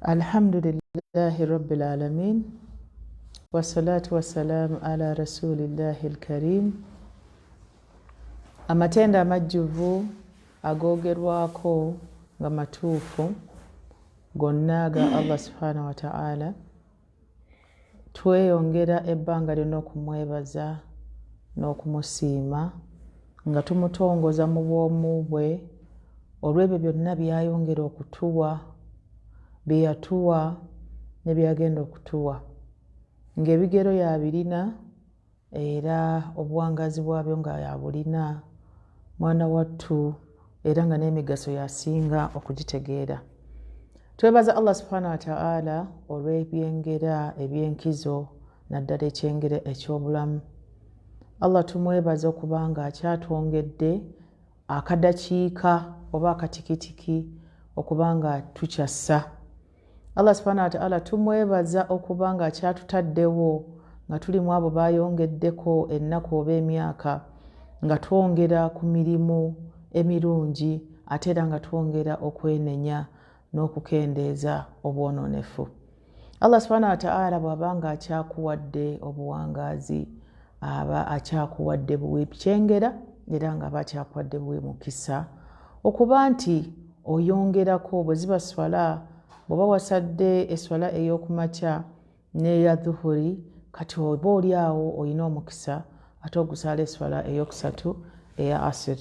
Alhamdulillahi rabbil alamin wassalatu wassalamu ala rasulillahi alkarim. Amatendo amajjuvu agoogerwako nga matuufu gonna ga Allah subhanahu wa ta'ala. Tweyongera ebbanga lyonna okumwebaza n'okumusiima nga tumutongoza mu bwomu bwe olw'ebyo byonna by'ayongera okutuwa, bye yatuwa ne by'agenda okutuwa, ng'ebigero y'abirina era obuwangaazi bwabyo nga y'abulina mwana wattu, era nga n'emigaso y'asinga okugitegeera. Twebaza Allah subhanahu wataala olw'ebyengera eby'enkizo, naddala ekyengera eky'obulamu. Allah tumwebaza okuba nga akyatwongedde akadakiika oba akatikitiki okuba nga tukyassa. Allah subhanahu wataala tumwebaza okuba nga akyatutaddewo nga tuli mu abo bayongeddeko ennaku oba emyaka, nga twongera ku mirimu emirungi, ate era nga twongera okwenenya n'okukendeeza obwonoonefu. Allah subhanahu wataala bw'aba nga akyakuwadde obuwangaazi, aba akyakuwadde buwi kyengera, era nga aba akyakuwadde buwi mukisa okuba nti oyongerako. Bwe ziba swala, bw'oba wasadde eswala ey'okumakya n'eya dhuhuri, kati oba oli awo olina omukisa ate ogusaala eswala eyokusatu eya asir.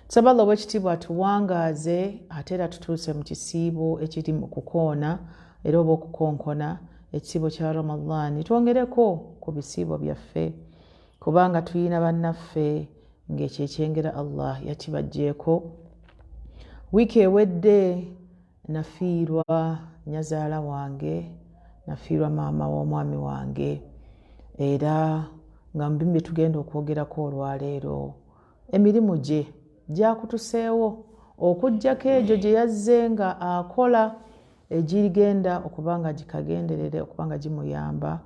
Tusaba Allah owekitiibwa atuwangaaze, ate era tutuuse mu kisiibo ekiri mu kukoona era oba okukonkona ekisiibo kya Ramadhaani, twongereko ku bisiibo byaffe, kubanga tulina bannaffe ng'ekyo ekyengera Allah yakibajjeeko. Wiiki ewedde nafiirwa nyazaala wange, nafiirwa maama w'omwami wange, era nga mu bimu bye tugenda okwogerako olwaleero, emirimu gye gyakutuseewo okuggyako egyo gye yazze nga akola egigenda okuba nga gikagenderere okuba nga gimuyamba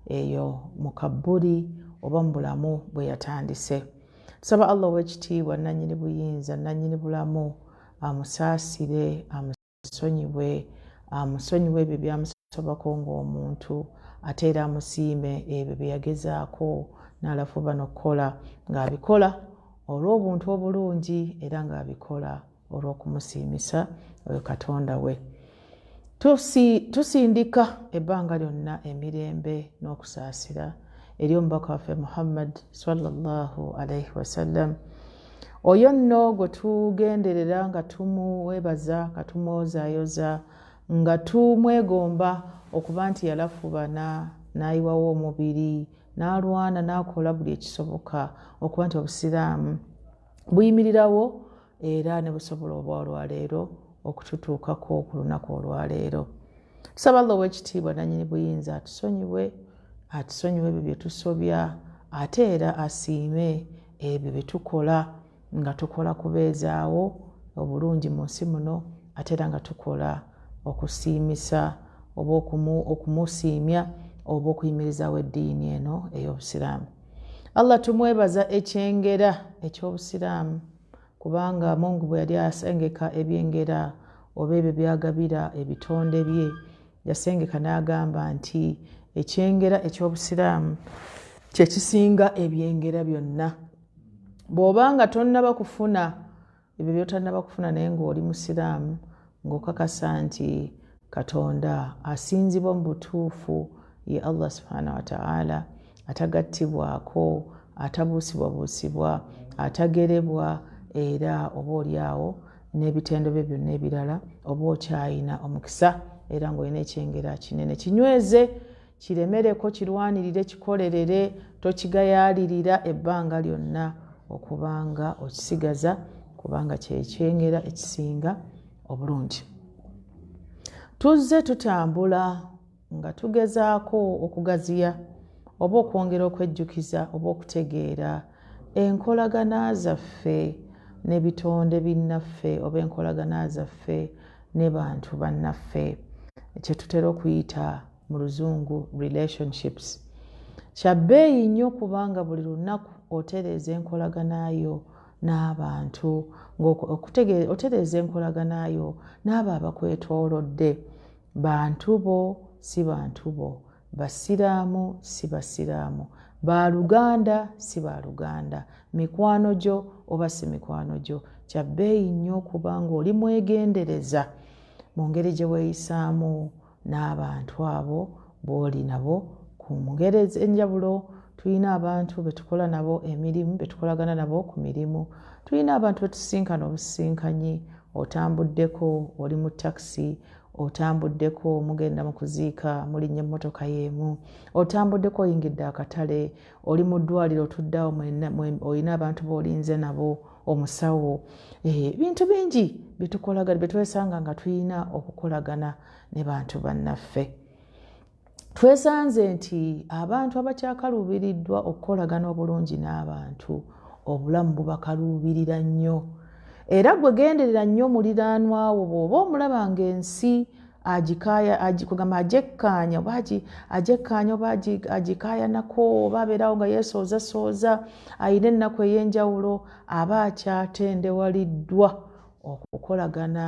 eyo mu kabbuli oba mu bulamu bwe yatandise. Tusaba Allah ow'ekitiibwa, nannyini buyinza, nannyini bulamu, amusaasire, amusonyiwe, amusonyiwe ebyo byamusobako ng'omuntu, ate era amusiime ebyo bye yagezaako n'alafuba n'okukola ng'abikola olw'obuntu obulungi, era ng'abikola olw'okumusiimisa oyo Katonda we. Tusindika ebbanga lyonna emirembe n'okusaasira eri omubaka waffe Muhammad sallallahu alaihi wasallam, oyo nno gwe tugenderera nga tumwebaza, nga tumwozayoza, nga tumwegomba okuba nti yalafubana n'ayiwawo omubiri n'alwana n'akola buli ekisoboka okuba nti obusiraamu buyimirirawo era ne busobola oba olwaleero okututuukako ku lunaku olwaleero. Tusaba Allah ow'ekitiibwa nanyini buyinza atusonyiwe, atusonyiwe ebyo bye tusobya, ate era asiime ebyo bye tukola nga tukola kubeezaawo obulungi mu nsi muno, ate era nga tukola okusiimisa oba okumusiimya oba okuyimirizaawo eddiini eno ey'obusiraamu. Allah tumwebaza ekyengera eky'obusiraamu, kubanga Mungu bwe yali asengeka ebyengera oba ebyo byagabira ebitonde bye, yasengeka n'agamba nti ekyengera eky'obusiraamu kyekisinga ebyengera byonna. Bw'obanga tonnaba kufuna ebyo byotannaba kufuna naye ng'oli musiraamu, ng'okakasa nti Katonda asinzibwa mu butuufu ye Allah subhanahu wataala, atagattibwako, atabuusibwabuusibwa, atagerebwa, era oba oli awo n'ebitendo bye byonna ebirala, oba okyayina omukisa era ng'olina ekyengera kinene. Kinyweze, kiremereko, kirwanirire, kikolerere, tokigayaalirira ebbanga lyonna okubanga okisigaza, kubanga kyekyengera ekisinga obulungi. Tuzze tutambula nga tugezaako okugaziya oba okwongera okwejjukiza oba okutegeera enkolagana zaffe n'ebitonde binnaffe oba enkolagana zaffe ne bantu bannaffe, kye tutera okuyita mu luzungu relationships. Kya bbeeyi nnyo kubanga buli lunaku otereeza enkolagana yo n'abantu, otereeza enkolagana yo n'abo abakwetoolodde. Bantu bo si bantu bo, basiraamu si basiraamu, baluganda si baluganda, mikwano gyo oba si mikwano gyo. Kya bbeeyi nnyo okuba ng'oli mwegendereza mu ngeri gye weeyisaamu n'abantu abo b'oli nabo ku ngeri ez'enjawulo. Tulina abantu betukola nabo emirimu, betukolagana nabo ku mirimu, tulina abantu betusisinkana obusisinkanyi, otambuddeko oli mu takisi, otambuddeko mugenda mu kuziika mulinnya emmotoka y'emu, otambuddeko oyingidde akatale, oli mu ddwaliro otuddeawo olina abantu b'olinze nabo, omusawo, ebintu bingi byetukolagana byetwesanga nga tulina okukolagana ne bantu bannaffe. Twesanze nti abantu abakyakaluubiriddwa okukolagana obulungi n'abantu, obulamu bubakaluubirira nnyo. Era gwe genderera nnyo muliraanwa wo, bw'oba omulaba ng'ensi kugamba ajekkaanya oba ajekkaanya oba agikaayanako oba abeerawo nga yeesoozasooza, ayina ennaku ey'enjawulo, aba akyatendewaliddwa okukolagana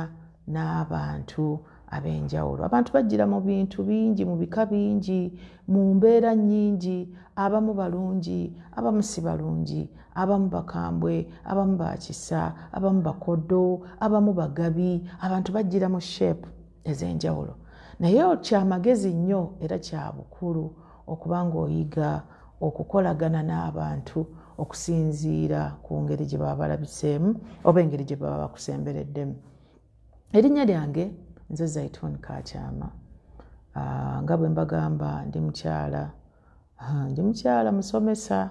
n'abantu ab'enjawulo. Abantu bajjira mu bintu bingi, mu bika bingi, mu mbeera nnyingi. Abamu balungi, abamu si balungi, abamu bakambwe, abamu bakisa, abamu bakodo, abamu bagabi. Abantu bajjira mu shape ez'enjawulo. Naye kyamagezi nnyo era kya bukulu okuba ng'oyiga okukolagana n'abantu okusinziira ku ngeri gye baba balabiseemu oba engeri gye baba bakusembereddemu. Erinnya lyange nze Zaitun Kakyama. Nga bwe mbagamba, ndi mukyala, ndi mukyala musomesa,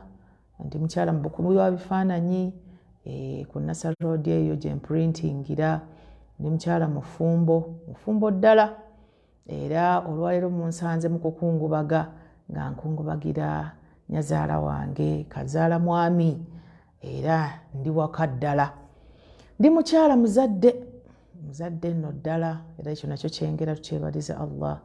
ndi mukyala mu bukubi bwa bifaananyi ku Nasser Road eyo gye mprintingira. Ndi mukyala mufumbo, mufumbo ddala, era olwaleero munsanze mu kukungubaga nga nkungubagira nyazaala wange kazaala mwami, era ndi waka ddala. Ndi mukyala muzadde, muzadde nno ddala, era ekyo nakyo kyengera tukyebaliza Allah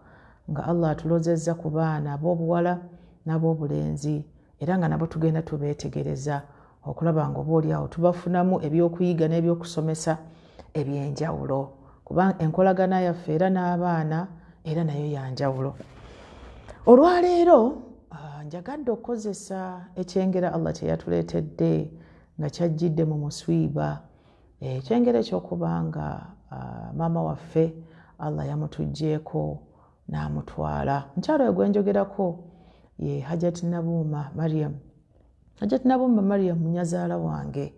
nga Allah atulozezza ku baana ab'obuwala n'ab'obulenzi, era nga nabo tugenda tubeetegereza okulaba nga oba oli awo tubafunamu ebyokuyiga n'ebyokusomesa ebyenjawulo, kuba enkolagana yaffe era n'abaana era nayo yanjawulo. Olwaleero njagadde okukozesa ekyengera Allah kye yatuleetedde nga kyajjidde mu muswiba, ekyengera ekyokubanga maama waffe Allah yamutuggyeeko n'amutwala. Mukyalo oyo gwenjogerako ye Hajat Nabuuma Mariam. Hajat Nabuuma Mariam munyazaala wange,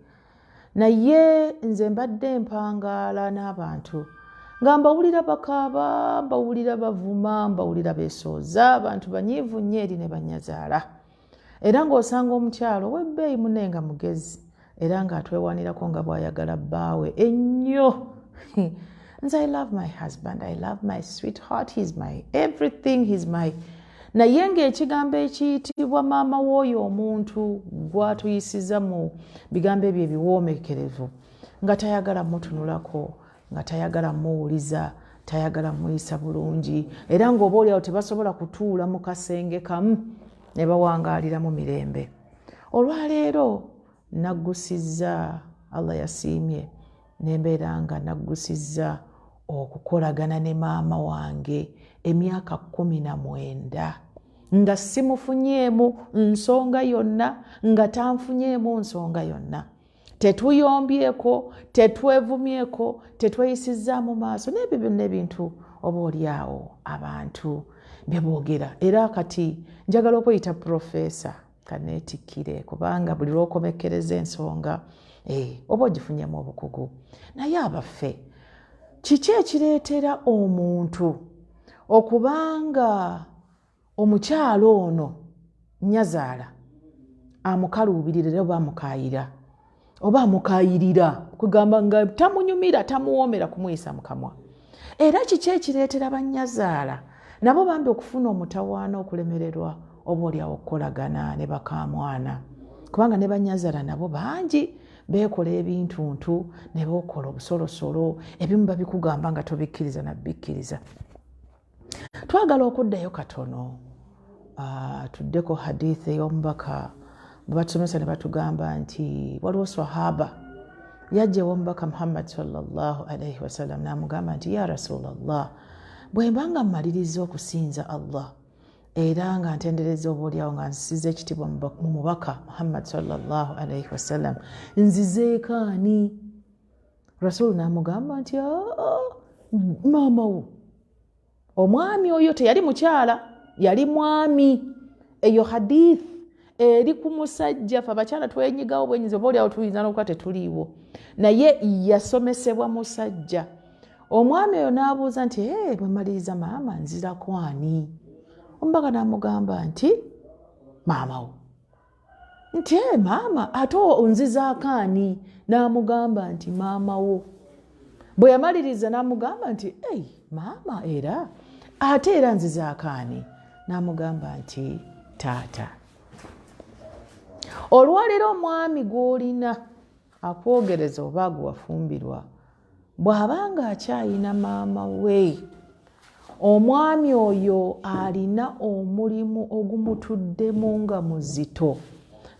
naye nze mbadde mpangaala n'abantu nga mbawulira bakaaba, mbawulira bavuma, mbawulira beesooza, abantu banyiivu nnyo eri ne banyazaala. Era ng'osanga omukyalo ow'ebbeeyi munne nga mugezi era ng'atwewanirako nga bw'ayagala bbaawe ennyo. Nze I love my husband, I love my sweetheart, he's my everything, he's my... Naye ng'ekigambo ekiyitibwa maama w'oyo omuntu gw'atuyisiza mu bigambo ebyo ebiwoomekerevu, nga tayagala mutunulako, nga tayagala muwuliza, tayagala muyisa bulungi, era ng'oba oliawo tebasobola kutuula mu kasenge kamu ne bawangaaliramu mirembe. Olwaleero naggusizza, Allah yasiimye nembeera nga naggusizza okukolagana ne maama wange emyaka 19 nga simufunyeemu nsonga yonna, nga tanfunyeemu nsonga yonna, tetuyombyeko, tetwevumyeko, tetweyisizzaamu maaso n'ebyo byonna ebintu oba oli awo abantu bye boogera. Era kati njagala okweyita profesa kaneetikkire, kubanga buli lw'okomekkereza ensonga oba ogifunyemu obukugu. Naye abaffe, kiki ekireetera omuntu okubanga omukyalo ono nnyazaala amukaluubirira era oba amukaayira oba amukaayirira, kugamba nga tamunyumira, tamuwoomera kumuyisa mu kamwa? Era kiki ekireetera bannyazaala nabo bambi okufuna omutawaana, okulemererwa oba oliawo okukolagana ne bakaamwana? Kubanga ne bannyazaala nabo bangi beekola ebintuntu ne beekola obusolosolo, ebimu babikugamba nga tobikkiriza nabikkiriza. Twagala okuddayo katono, tuddeko hadithi ey'omubaka bwe batusomesa ne batugamba nti waliwo swahaba yajja ew'omubaka Muhammad sallallahu alaihi wasallam n'amugamba nti, ya Rasulallah, Bwe mba nga mmaliriza okusinza Allah era nga ntendereza oba oliawo nga nzisiza ekitiibwa mu mubaka Muhammad sallallahu alaihi wasallam, nzizeeko ani? Rasulu n'amugamba nti, maama wo. Omwami oyo teyali mukyala, yali mwami. Eyo hadith eri ku musajja. Fe abakyala twenyigawo bwenyizi, oba oliawo tuyinza nokuba tetuliiwo, naye yasomesebwa musajja. Omwami oyo n'abuuza nti, e bwe maliriza maama nzirako ani? Omubaka n'amugamba nti, maama wo. Nti, e maama, ate onzizaako ani? N'amugamba nti, maama wo. Bwe yamaliriza n'amugamba nti, ei maama, era ate era nzizaako ani? N'amugamba nti, taata. Olwaleero omwami gw'olina akwogereza oba gwe wafumbirwa, bw'aba nga akyayina maama we, omwami oyo alina omulimu ogumutuddemu nga muzito,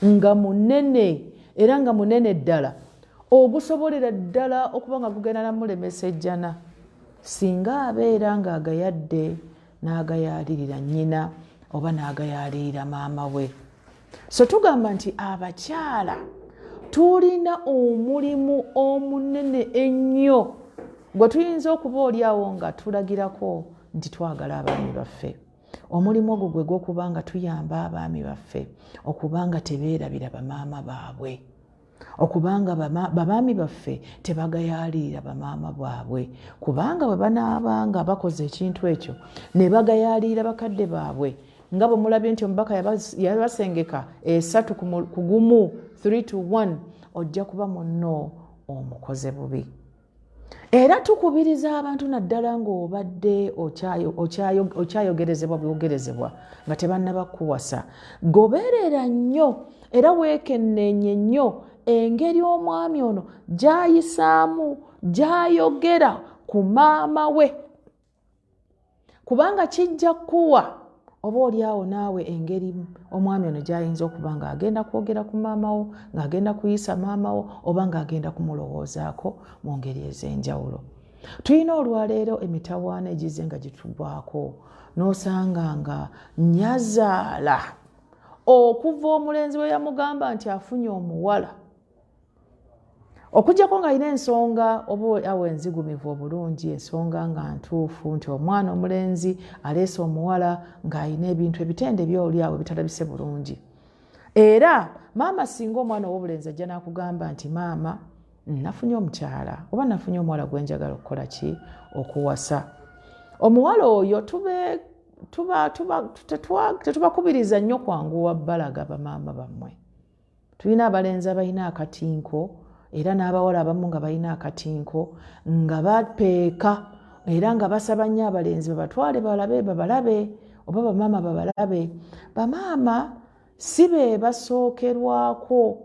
nga munene, era nga munene ddala, ogusobolera ddala okuba nga gugenda namulemesa ejjana, singa abeera ng'agayadde n'agayaalirira nnyina oba n'agayaalirira maama we. So tugamba nti abakyala tulina omulimu omunene ennyo gwe tuyinza okuba oliawo nga tulagirako nti twagala abaami baffe. Omulimu ogwo gwe gw'okuba nga tuyamba abaami baffe okuba nga tebeerabira bamaama baabwe, okubanga babaami baffe tebagayaalirira bamaama baabwe, kubanga bwe banaabanga bakoze ekintu ekyo ne bagayaalirira bakadde baabwe, nga bwe mulabye nti omubaka yabasengeka 3 ku 1, 3 to 1, ojja kuba munno omukoze bubi. Era tukubiriza abantu, naddala ng'obadde okyayogerezebwa bwogerezebwa nga tebannaba kukuwasa, goberera nnyo era weekenneenye nnyo engeri omwami ono gy'ayisaamu, gy'ayogera ku maama we, kubanga kijja kuwa oba oliawo naawe engeri omwami ono gy'ayinza okuba ng'agenda kwogera ku maama wo, ng'agenda kuyisa maama wo, oba ng'agenda kumulowoozaako mu ngeri ez'enjawulo. Tulina olwaleero emitawaana egize nga gitugwako, n'osanga nga nnyazaala okuva omulenzi we yamugamba nti afunye omuwala, okuggyako ng'alina ensonga oba awo enzigumivu obulungi, ensonga nga ntuufu nti omwana omulenzi aleese omuwala ng'alina ebintu ebitende byoli awo ebitalabise bulungi. Era maama, singa omwana ow'obulenzi ajja n'akugamba nti, maama, nafunye omukyala oba nafunye omuwala gwe njagala okukola ki, okuwasa, omuwala oyo tetubakubiriza nnyo kwanguwa balaga bamaama bammwe. Tulina abalenzi abalina akatinko, era n'abawala abamu nga balina akatinko, nga bapeeka era nga basaba nnyo abalenzi babatwale balabe, babalabe, oba bamaama babalabe. Bamaama si be basookerwako,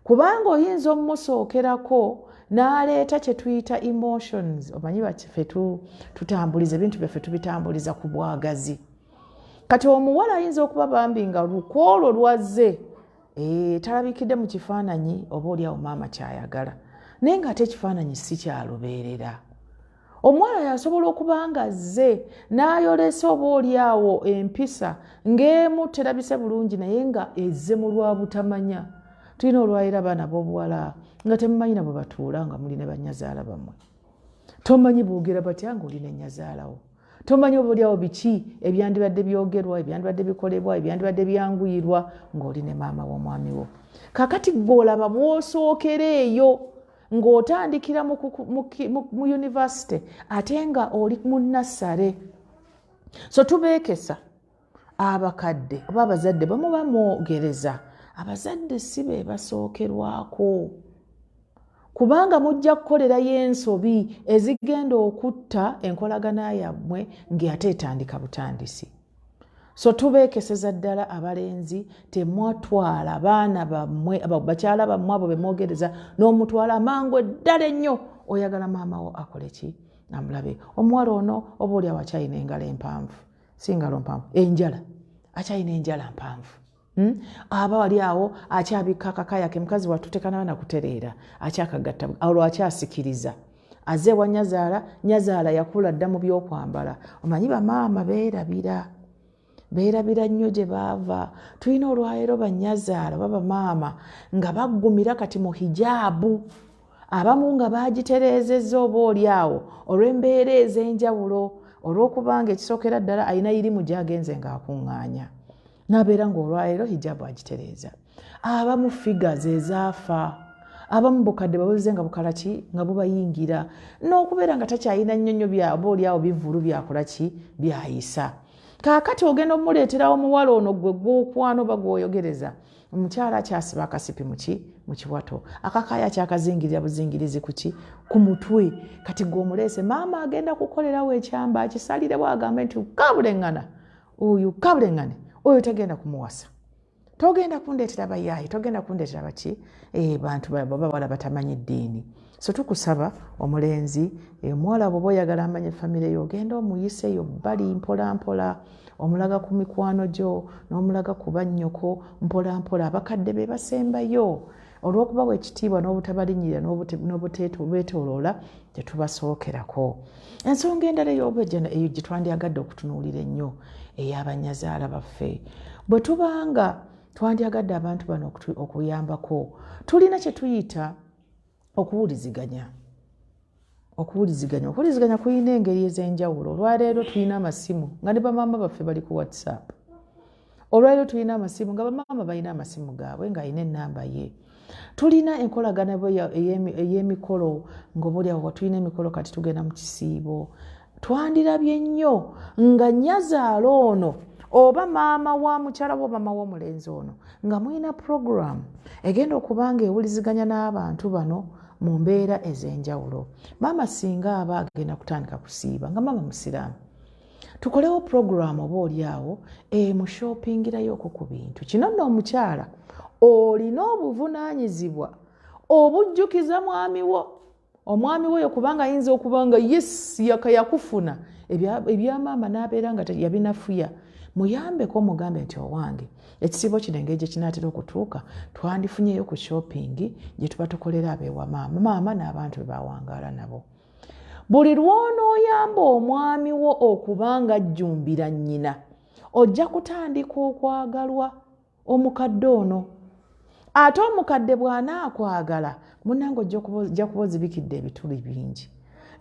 kubanga oyinza omumusookerako n'aleeta kye tuyita emotions. Omanyi ffe tutambuliza ebintu byaffe, tubitambuliza ku bwagazi. Kati omuwala ayinza okuba bambi nga lukwolwo lwazze, talabikidde mu kifaananyi oba oliawo maama kyayagala, naye ng'ate ekifaananyi si kyalubeerera. Omuwala yasobola okuba nga azze n'ayolesa oba oliawo empisa ng'emu terabise bulungi, naye nga ezze mu lwa butamanya. Tulina olwaleero abaana b'obuwala nga temumanyi na bwe batuula nga muli ne bannyazaala bammwe. Tomanyi boogera batya ng'oli ne nnyazaalawo, tomanyi oba oliawo biki ebyandibadde byogerwa, ebyandibadde bikolebwa, ebyandibadde byanguyirwa ng'oli ne maama w'omwami wo. Kakati gw'olaba bw'osookera eyo ng'otandikira mu yunivasite, ate nga oli mu nursery. So tubeekesa abakadde oba abazadde, bwe muba mwogereza, abazadde si be basookerwako, kubanga mujja kukolerayo ensobi ezigenda okutta enkolagana yammwe ng'ate etandika butandisi. So tubeekeseza ddala abalenzi, temwatwala baana bammwe, bakyala bammwe abo bemwogereza n'omutwala amangu eddala ennyo, oyagala maama wo akole ki, amulabe omuwala ono. Oba oli awo akyalina engalo empanvu, si ngalo mpanvu, enjala, akyalina enjala mpanvu, Aba wali awo akyabikka akakaya ke, mukazi wattu tekanaba nakutereera, akyakagatta, olwo akyasikiriza. Azze ewa nyazaala, nyazaala yakula dda mu by'okwambala. Omanyi bamaama beerabira, beerabira nnyo gye baava. Tulina olwaleero bannyazaala oba bamaama nga baggumira kati mu hijaabu, abamu nga baagitereezezza oba oli awo olw'embeera ez'enjawulo, olw'okubanga ekisookera ddala alina irimu gy'agenze ng'akuŋŋaanya, n'abeera ng'olwaleero hijaabu agitereeza. Abamu figa zezaafa, abamu bukadde babuze nga bukala ki nga bubayingira, n'okubeera nga takyalina nnyo nnyo oba oli awo bivvulu byakola ki byayisa. Kaakati ogenda omuleeterawo omuwala ono gwe gw'okwana oba gw'oyogereza, omukyala akyasiba akasipi muki mu kiwato, akakaaya akyakazingirira buzingirizi kuki ku mutwe. Kati gwe omuleese, maama agenda kukolerawo ekyamba akisalirewo, agambe nti kabuleŋŋana oyo, kabuleŋŋane oyo, tagenda kumuwasa, togenda kundeetera bayaayi, togenda kundeetera baki, bantu bawala batamanyi ddiini. So tukusaba omulenzi, omuwala bwoba oyagala amanye famire yo, ogenda omuyiseeyo bbali mpola mpola, omulaga ku mikwano gyo n'omulaga ku bannyoko mpola mpola. Abakadde be basembayo olw'okubawa ekitiibwa n'obutabalinnyirira n'obuteetoloola, tetubasookerako. Ensonga endala ey'obwejjana eyo gye twandyagadde okutunuulira ennyo ey'abanyazaala baffe, bwe tubanga twandyagadde abantu bano okuyambako, tulina kye tuyita okuwuliziganya. Okuwuliziganya kulina engeri ez'enjawulo. Olwaleero tulina amasimu nga ne bamaama baffe bali ku WhatsApp. Olwaleero tulina amasimu nga bamaama balina amasimu gaabwe ng'alina ennamba ye. Tulina enkolagana ey'emikolo, ng'obaoliawo tulina emikolo, kati tugenda mu kisiibo. Twandirabye nnyo nga nnyazaala ono oba maama wa mukyala we oba maama w'omulenzi ono nga mulina puroguramu egenda okuba nga ewuliziganya n'abantu bano mu mbeera ez'enjawulo. Maama singa aba agenda kutandika kusiiba nga maama musiraamu, tukolewo puroguramu oba oli awo emushoopingirayoko ku bintu. Kino nno omukyala olina obuvunaanyizibwa obujjukiza mwami wo, omwami we, kubanga ayinza okuba nga yes yaka yakufuna ebyamaama n'abeera nga yabinafuya. Muyambeko, omugambe nti owange, ekisiibo kino engeri gye kinaatera okutuuka, twandifunyeyo ku shopping gye tuba tukolera abeewa maama, maama n'abantu be bawangaala nabo. Buli lw'onooyamba omwami wo okuba nga ajjumbira nnyina, ojja kutandika okwagalwa omukadde ono. Ate omukadde bw'anaakwagala, munnange, ojja kuba ozibikidde ebituli bingi,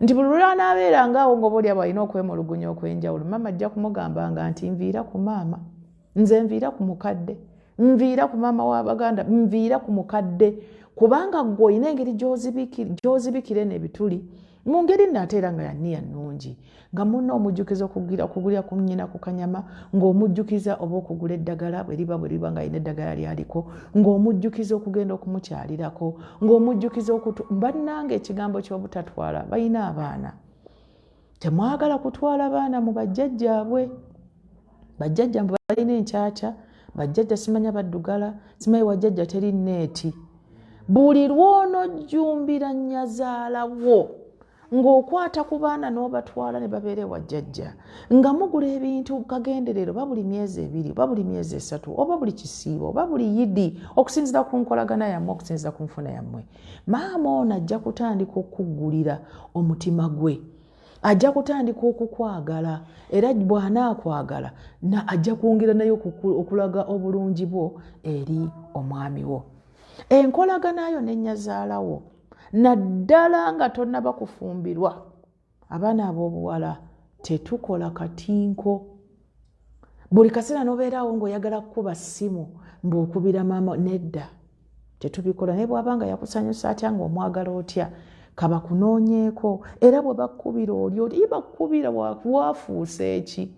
nti buli lwanaabeeranga awo nga oba oli abo alina okwemulugunya okw'enjawulo, maama ajja kumugambanga nti nviira ku maama, nze nviira ku mukadde, nviira ku maama w'abaganda, nviira ku mukadde, kubanga ggwe olina engeri gy'ozibikira eno ebituli mu ngeri nno ate era nga yanniya nnungi, nga munna omujjukiza okugulira ku nnyina ku kanyama, ng'omujjukiza oba okugula eddagala bwe riba nga alina eddagala lyaliko, ng'omujjukiza okugenda okumukyalirako, ng'omujjukiza okutu. Bannange, ekigambo ky'obutatwala, balina abaana, temwagala kutwala baana mu bajjajjaabwe. Bajjajja mbu balina enkyakya, bajjajja simanya baddugala, simanyi wajjajja teri neeti. Buli lw'onojjumbira nnyazaala wo ng'okwata ku baana n'obatwala ne babeera ewa jjajja, nga mugula ebintu kagenderero, oba buli myezi 2, oba buli myezi 3, oba buli kisiibo, oba buli yidi, okusinziira ku nkolagana yammwe, okusinziira ku nfuna yammwe, maama ono ajja kutandika okuggulira omutima gwe, ajja kutandika okukwagala. Era bw'anaakwagala, ajja kwongera naye okulaga obulungi bwo eri omwami wo. Enkolaganayo n'ennyazaalawo, naddala nga tonnaba kufumbirwa, abaana ab'obuwala tetukola katinko buli kaseera nobeeraawo ng'oyagala kukuba ssimu ng'okubira maama. Nedda, tetubikola. Naye bw'aba nga yakusanyusa atya, ng'omwagala otya, kaba kunoonyeeko. Era bwe bakkubira oli oti bakkubira wafuuse eki?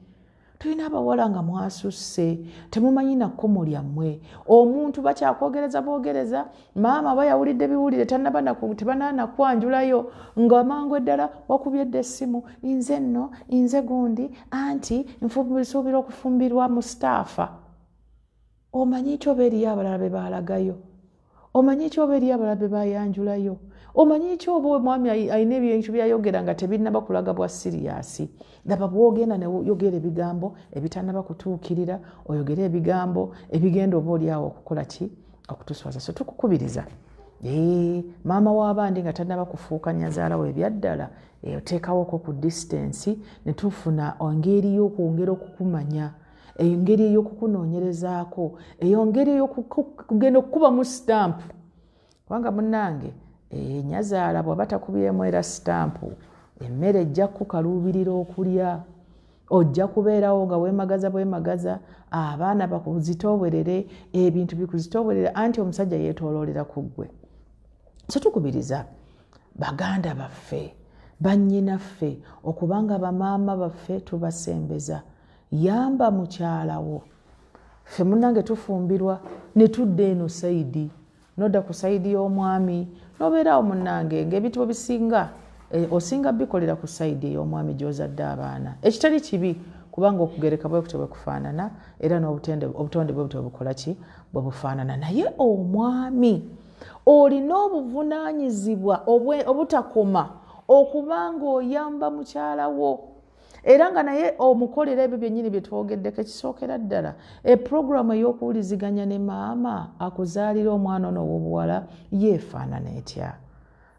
Tulina abawala nga mwasusse, temumanyi na kkomo lyammwe. Omuntu bakyakwogereza bwogereza, maama aba yawulidde biwulire, tebananakwanjulayo, nga mangu eddala wakubye edda essimu, nze nno nze gundi, anti nsuubira okufumbirwa Mustaafa. Omanyi ki oba eriyo abalala be baalagayo? Omanyi ki oba eriyo abalala be bayanjulayo? Omanyi ki oba omwami alina ebintu byayogera nga tebinnaba kulaga bwa serious? Laba bwogenda neyogera ebigambo ebitannaba kutuukirira, oyogere ebigambo ebigenda oba oliawo okukola ki, okutuswaza. So tukukubiriza Maama w'abandi nga tannaba kufuuka nnyazaala we ebyaddala, oteekawoko ku distance ne tufuna engeri y'okwongera okukumanya, engeri ey'okukunoonyerezaako, eyo ngeri ey'okugenda okukubamu sitampu. Kubanga munnange, nnyazaala bw'aba takubyemu era sitampu, emmere ejja kukukaluubirira okulya, ojja kubeerawo nga weemagaza bwemagaza, abaana bakuzitoowerere, ebintu bikuzitoowerere, anti omusajja yeetooloolera ku ggwe. So tukubiriza baganda baffe, bannyinaffe, okubanga bamaama baffe tubasembeza. Yamba mukyalawo. Ffe munnange tufumbirwa ne tudda eno side, nodda ku side y'omwami n'obeeraawo munnange, ng'ebintu bwe bisinga osinga bikolera ku side ey'omwami gy'ozadde abaana, ekitali kibi kubanga okugereka bwe kutyo bwe kufaanana, era n'obutonde bwe butyo bukola ki, bwe bufaanana. Naye omwami olina obuvunaanyizibwa obutakoma okuba ng'oyamba mukyala wo, era nga naye omukolera ebyo byennyini bye twogeddeko. Ekisookera ddala, epuroguramu ey'okuwuliziganya ne maama akuzaalira omwana ono ow'obuwala yeefaanana etya?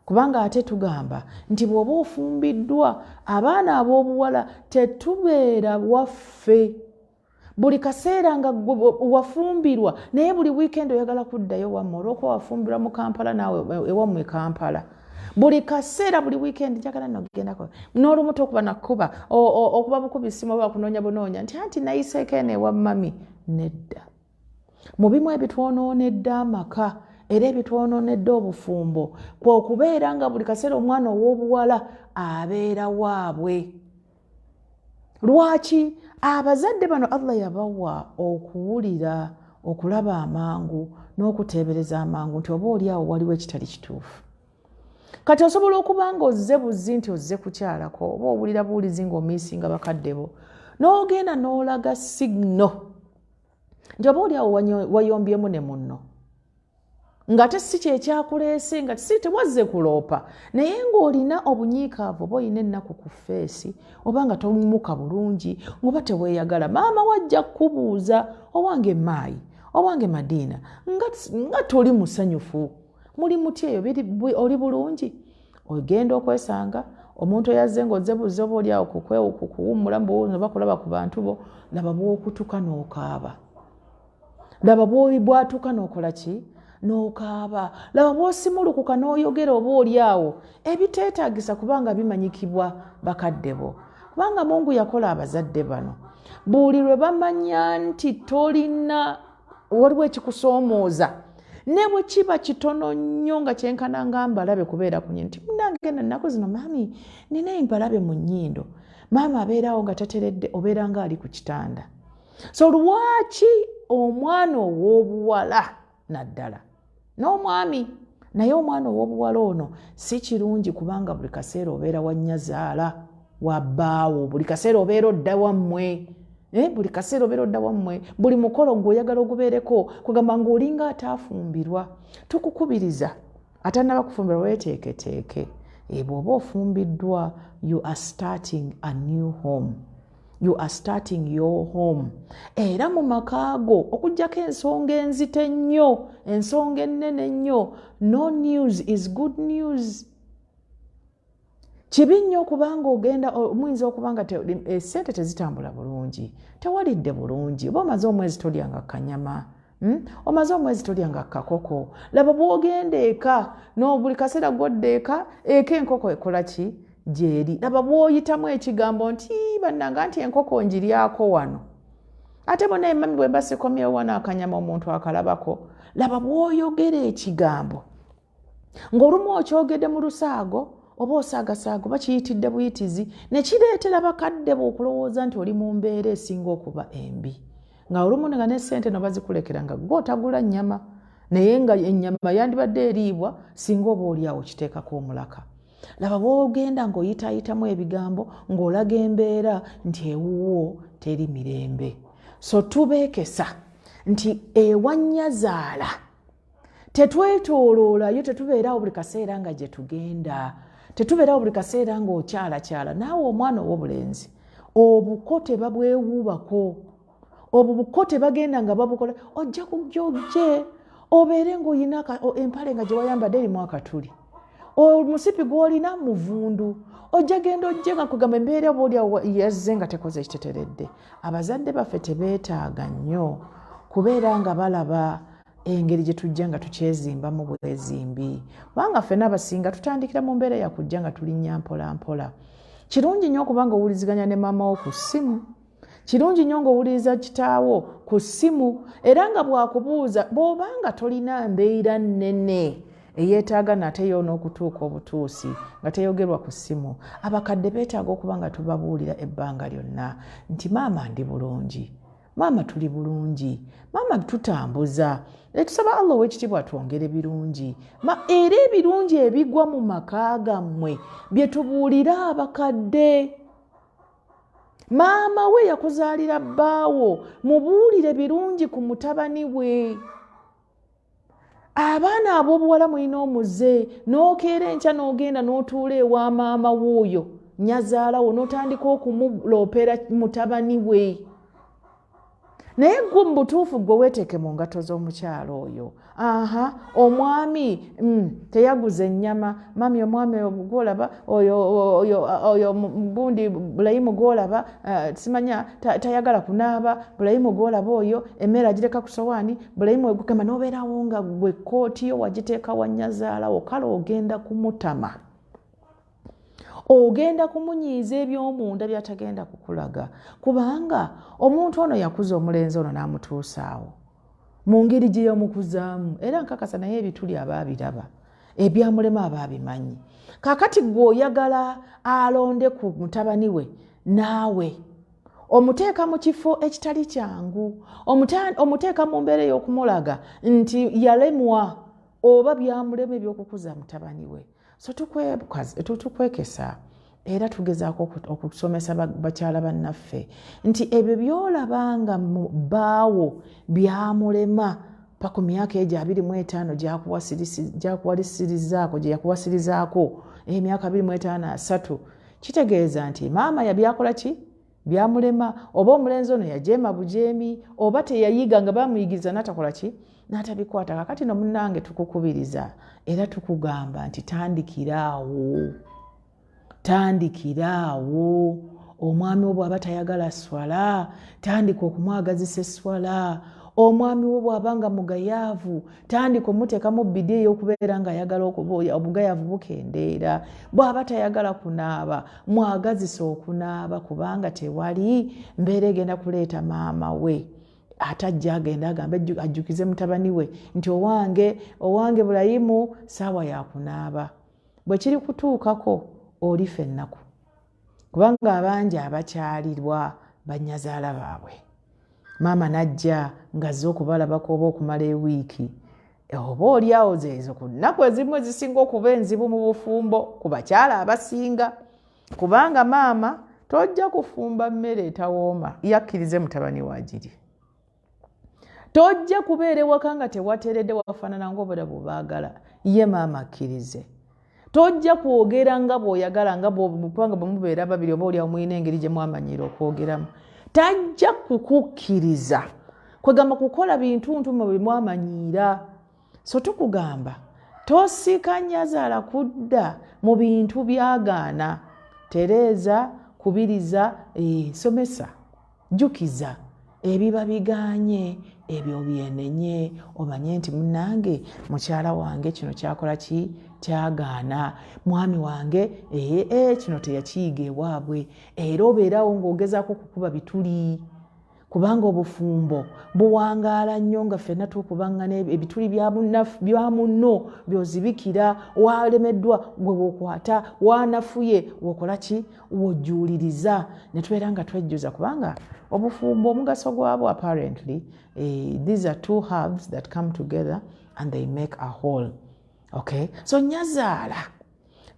Kubanga ate tugamba nti bw'oba ofumbiddwa, abaana ab'obuwala tetubeera waffe buli kaseera nga wafumbirwa, naye buli wiikendi oyagala kuddayo wammwe olw'okuba wafumbirwa mu Kampala, naawe ewammwe Kampala. Buli kaseera, buli wiikendi, njagala nno kugendako n'olumu tokuba nakuba okuba bukubi simu oba kunoonya bunoonya nti anti nayiseeko eno ewa mami. Nedda, mu bimu ebitwonoonedde amaka era ebitwonoonedde obufumbo kwokubeera nga buli kaseera omwana ow'obuwala abeera waabwe. Lwaki abazadde bano Allah yabawa okuwulira, okulaba amangu n'okuteebereza amangu nti oba oli awo waliwo ekitali kituufu? Kati osobola okuba nga ozze buzzi nti ozze kukyalako, oba owulira buwulizi ng'omiisinga bakadde bo, n'ogenda n'olaga signal nti oba oli awo wayombyemu ne munno, ng'ate si kyekyakuleese, nga si tewazze kuloopa, naye ng'olina obunyiikaavu oba olina ennaku ku face, oba nga tomuka bulungi, oba teweeyagala. Maama wajja kukubuuza, "Owange Maayi, owange Madiina, nga toli musanyufu, muli muti eyo, oli bulungi?" Ogenda okwesanga omuntu eyazze ng'ozze buzze oba oli awo kuwummula mubuwuzi oba kulaba ku bantu bo, laba bw'okutuka n'okaaba, laba bwatuuka n'okola ki, n'okaaba, laba bw'osimulukuka n'oyogera oba oli awo ebiteetaagisa, kubanga bimanyikibwa bakadde bo. Kubanga Mungu yakola abazadde bano, buli lwe bamanya nti tolina, waliwo ekikusoomooza, ne bwe kiba kitono nnyo nga kyenkana nga mbalabe kubeera ku nti munange na nnaku zino maami nina embalabe mu nnyindo, maama abeerawo nga tateredde, obeera nga ali ku kitanda. So lwaki omwana ow'obuwala naddala n'omwami, naye omwana ow'obuwala ono si kirungi, kubanga buli kaseera obeera wannyazaala wa bbaawo, buli kaseera obeera odda wammwe, buli kaseera obeera odda wammwe, buli mukolo gwe oyagala ogubeereko, kugamba ng'olinga ataafumbirwa. Tukukubiriza atannaba kufumbirwa weeteeketeeke. Bw'oba ofumbiddwa, you are starting a new home, you are starting your home. Era mu maka go, okugjako ensonga enzito ennyo, ensonga ennene ennyo, no news is good news. Kibi nnyo okubanga ogenda, muyinza okuba nga esente tezitambula bulungi, tewalidde bulungi, oba omaze omwezi tolyanga kanyama, Omaze omwezi tolyanga kakoko. Laba bwogenda eka, no buli kaseera gwodda eka, eka enkoko ekola ki, gyeri. Laba bw'oyitamu ekigambo nti bannanga nti enkoko ngiryako wano, ate bona emami bwe mba sikomyewo wano akanyama omuntu akalabako. Laba bw'oyogera ekigambo ng'olumu okyogedde mu lusaago oba osaagasaaga oba kiyitidde buyitizi, ne kireetera bakadde bo okulowooza nti oli mu mbeera esinga okuba embi, nga olumu nga ne ssente no bazikulekera nga gwe otagula nnyama, naye nga ennyama yandibadde eriibwa singa oba oli awo kiteekako omulaka. Laba bw'ogenda ng'oyitaayitamu ebigambo ng'olaga embeera nti ewuwo teri mirembe. So tubeekesa nti ewannyazaala tetwetooloolayo, tetubeerawo buli kaseera nga gye tugenda, tetubeerawo buli kaseera ng'okyalakyala. Naawe omwana ow'obulenzi, obuko tebabwewuubako, obwo buko tebagenda nga babukola. Ojja kujja ojje Obeere ng'olina empale nga gye wayambadde erimu akatuli, omusipi gw'olina muvundu, ojja genda ojje nga kugamba embeera oba oli yazze nga tekoze ekiteteredde. Abazadde baffe tebeetaaga nnyo kubeera nga balaba engeri gye tujja nga tukyezimbamu bwezimbi, kubanga ffenna abasinga tutandikira mu mbeera yakujja nga tulinnya mpola mpola. Kirungi nnyo okuba nga owuliziganya ne maama wo ku ssimu, kirungi nnyo ng'owuliriza kitaawo ku ssimu, era nga bw'akubuuza bw'oba nga tolina mbeera nnene eyeetaaga nate yo n'okutuuka obutuusi nga teyogerwa ku ssimu. Abakadde beetaaga okuba nga tubabuulira ebbanga lyonna nti maama ndi bulungi, maama tuli bulungi, maama tutambuza, etusaba Allah ow'ekitiibwa twongere birungi. Ma era ebirungi ebigwa mu maka gammwe bye tubuulira abakadde. Maama we yakuzaalira bbaawo, mubuulire birungi ku mutabani we. Abaana ab'obuwala mulina omuze, n'okeera enkya n'ogenda n'otuula ewa maama w'oyo nnyazaala wo n'otandika okumuloopera mutabani we. Naye gwe mu butuufu gwe weeteeke mu ngatto z'omukyala oyo. Aha, omwami teyaguza ennyama, mami omwami oyo gwolaba oyo oyo oyo gundi Bulayimu gwolaba, simanya tayagala kunaaba, Bulayimu gwolaba oyo emmere agireka ku sowaani, Bulayimu ogamba n'obeerawo nga gwe kkooti yo wagiteeka wa nnyazaalawo, kale ogenda kumutama, ogenda kumunyiiza eby'omunda by'atagenda kukulaga, kubanga omuntu ono yakuza omulenzi ono n'amutuusaawo mu ngeri gye yamukuzaamu, era nkakasa naye ebituli aba abiraba, ebyamulema aba abimanyi. Kaakati gwe oyagala alonde ku mutabani we, naawe omuteeka mu kifo ekitali kyangu, omuteeka mu mbeera ey'okumulaga nti yalemwa oba byamulema ebyokukuza mutabani we. So tukwekesa era tugezaako okusomesa bakyala bannaffe nti ebyo by'olaba nga bbaawo byamulema paka ku myaka egyo 25 gyakuwasirizaako, gye yakuwasirizaako emyaka 25 30, kitegeeza nti maama yabyakola ki byamulema, oba omulenzi ono yajeema bujeemi, oba teyayiga nga bamuyigiriza n'atakola ki n'atabikwata. Kakati no munnange tukukubiriza era tukugamba nti tandikiraawo, tandikiraawo. Omwami wo bw'aba tayagala swala, tandika okumwagazisa esswala. Omwami wo bw'aba nga mugayaavu, tandika omuteekamu bidi ey'okubeera ng'ayagala okuba obugayaavu bukendeera. Bw'aba tayagala kunaaba, mwagazisa okunaaba, kubanga tewali mbeera egenda kuleeta maama we ate ajja agenda agambe ajjukize mutabani we nti owange, owange Bulayimu, saawa yakunaaba. Bwe kiri kutuukako olifa ennaku, kubanga abangi abakyalirwa bannyazaala baabwe, maama n'ajja ng'azze okubalabako oba okumala ewiiki oba oli awo, zeezo ku nnaku ezimu ezisinga okuba enzibu mu bufumbo ku bakyala abasinga, kubanga maama tojja kufumba mmere etawooma yakkirize mutabani waagiri, tojja kubeera ewaka nga tewateredde wafaanana ng'obera bwebaagala, ye maama akkirize. Tojja kwogera nga bw'oyagala nga kubanga bwe mubeera babiri oba oliawo mulina engeri gye mwamanyiira okwogeramu, tajja kukukkiriza kwegamba kukola bintu ntume bwe mwamanyiira. So tukugamba tosika nnyazaala kudda mu bintu byagaana. Tereeza, kubiriza, somesa, jjukiza ebiba biganye, ebyo byenenye, omanye nti munnange mukyala wange kino kyakola ki kyagaana, mwami wange kino teyakiyiga ewaabwe. Era obeerawo ng'ogezaako okukuba bituli, kubanga obufumbo buwangaala nnyo nga ffenna tukubaŋŋana ebituli bya munno by'ozibikira, walemeddwa gwe wokwata, wanafuye wokola ki wojjuuliriza, ne tubeera nga twejjuza, kubanga obufumbo omugaso gwabwo apparently, these are two halves that come together and they make a whole. Okay, so nnyazaala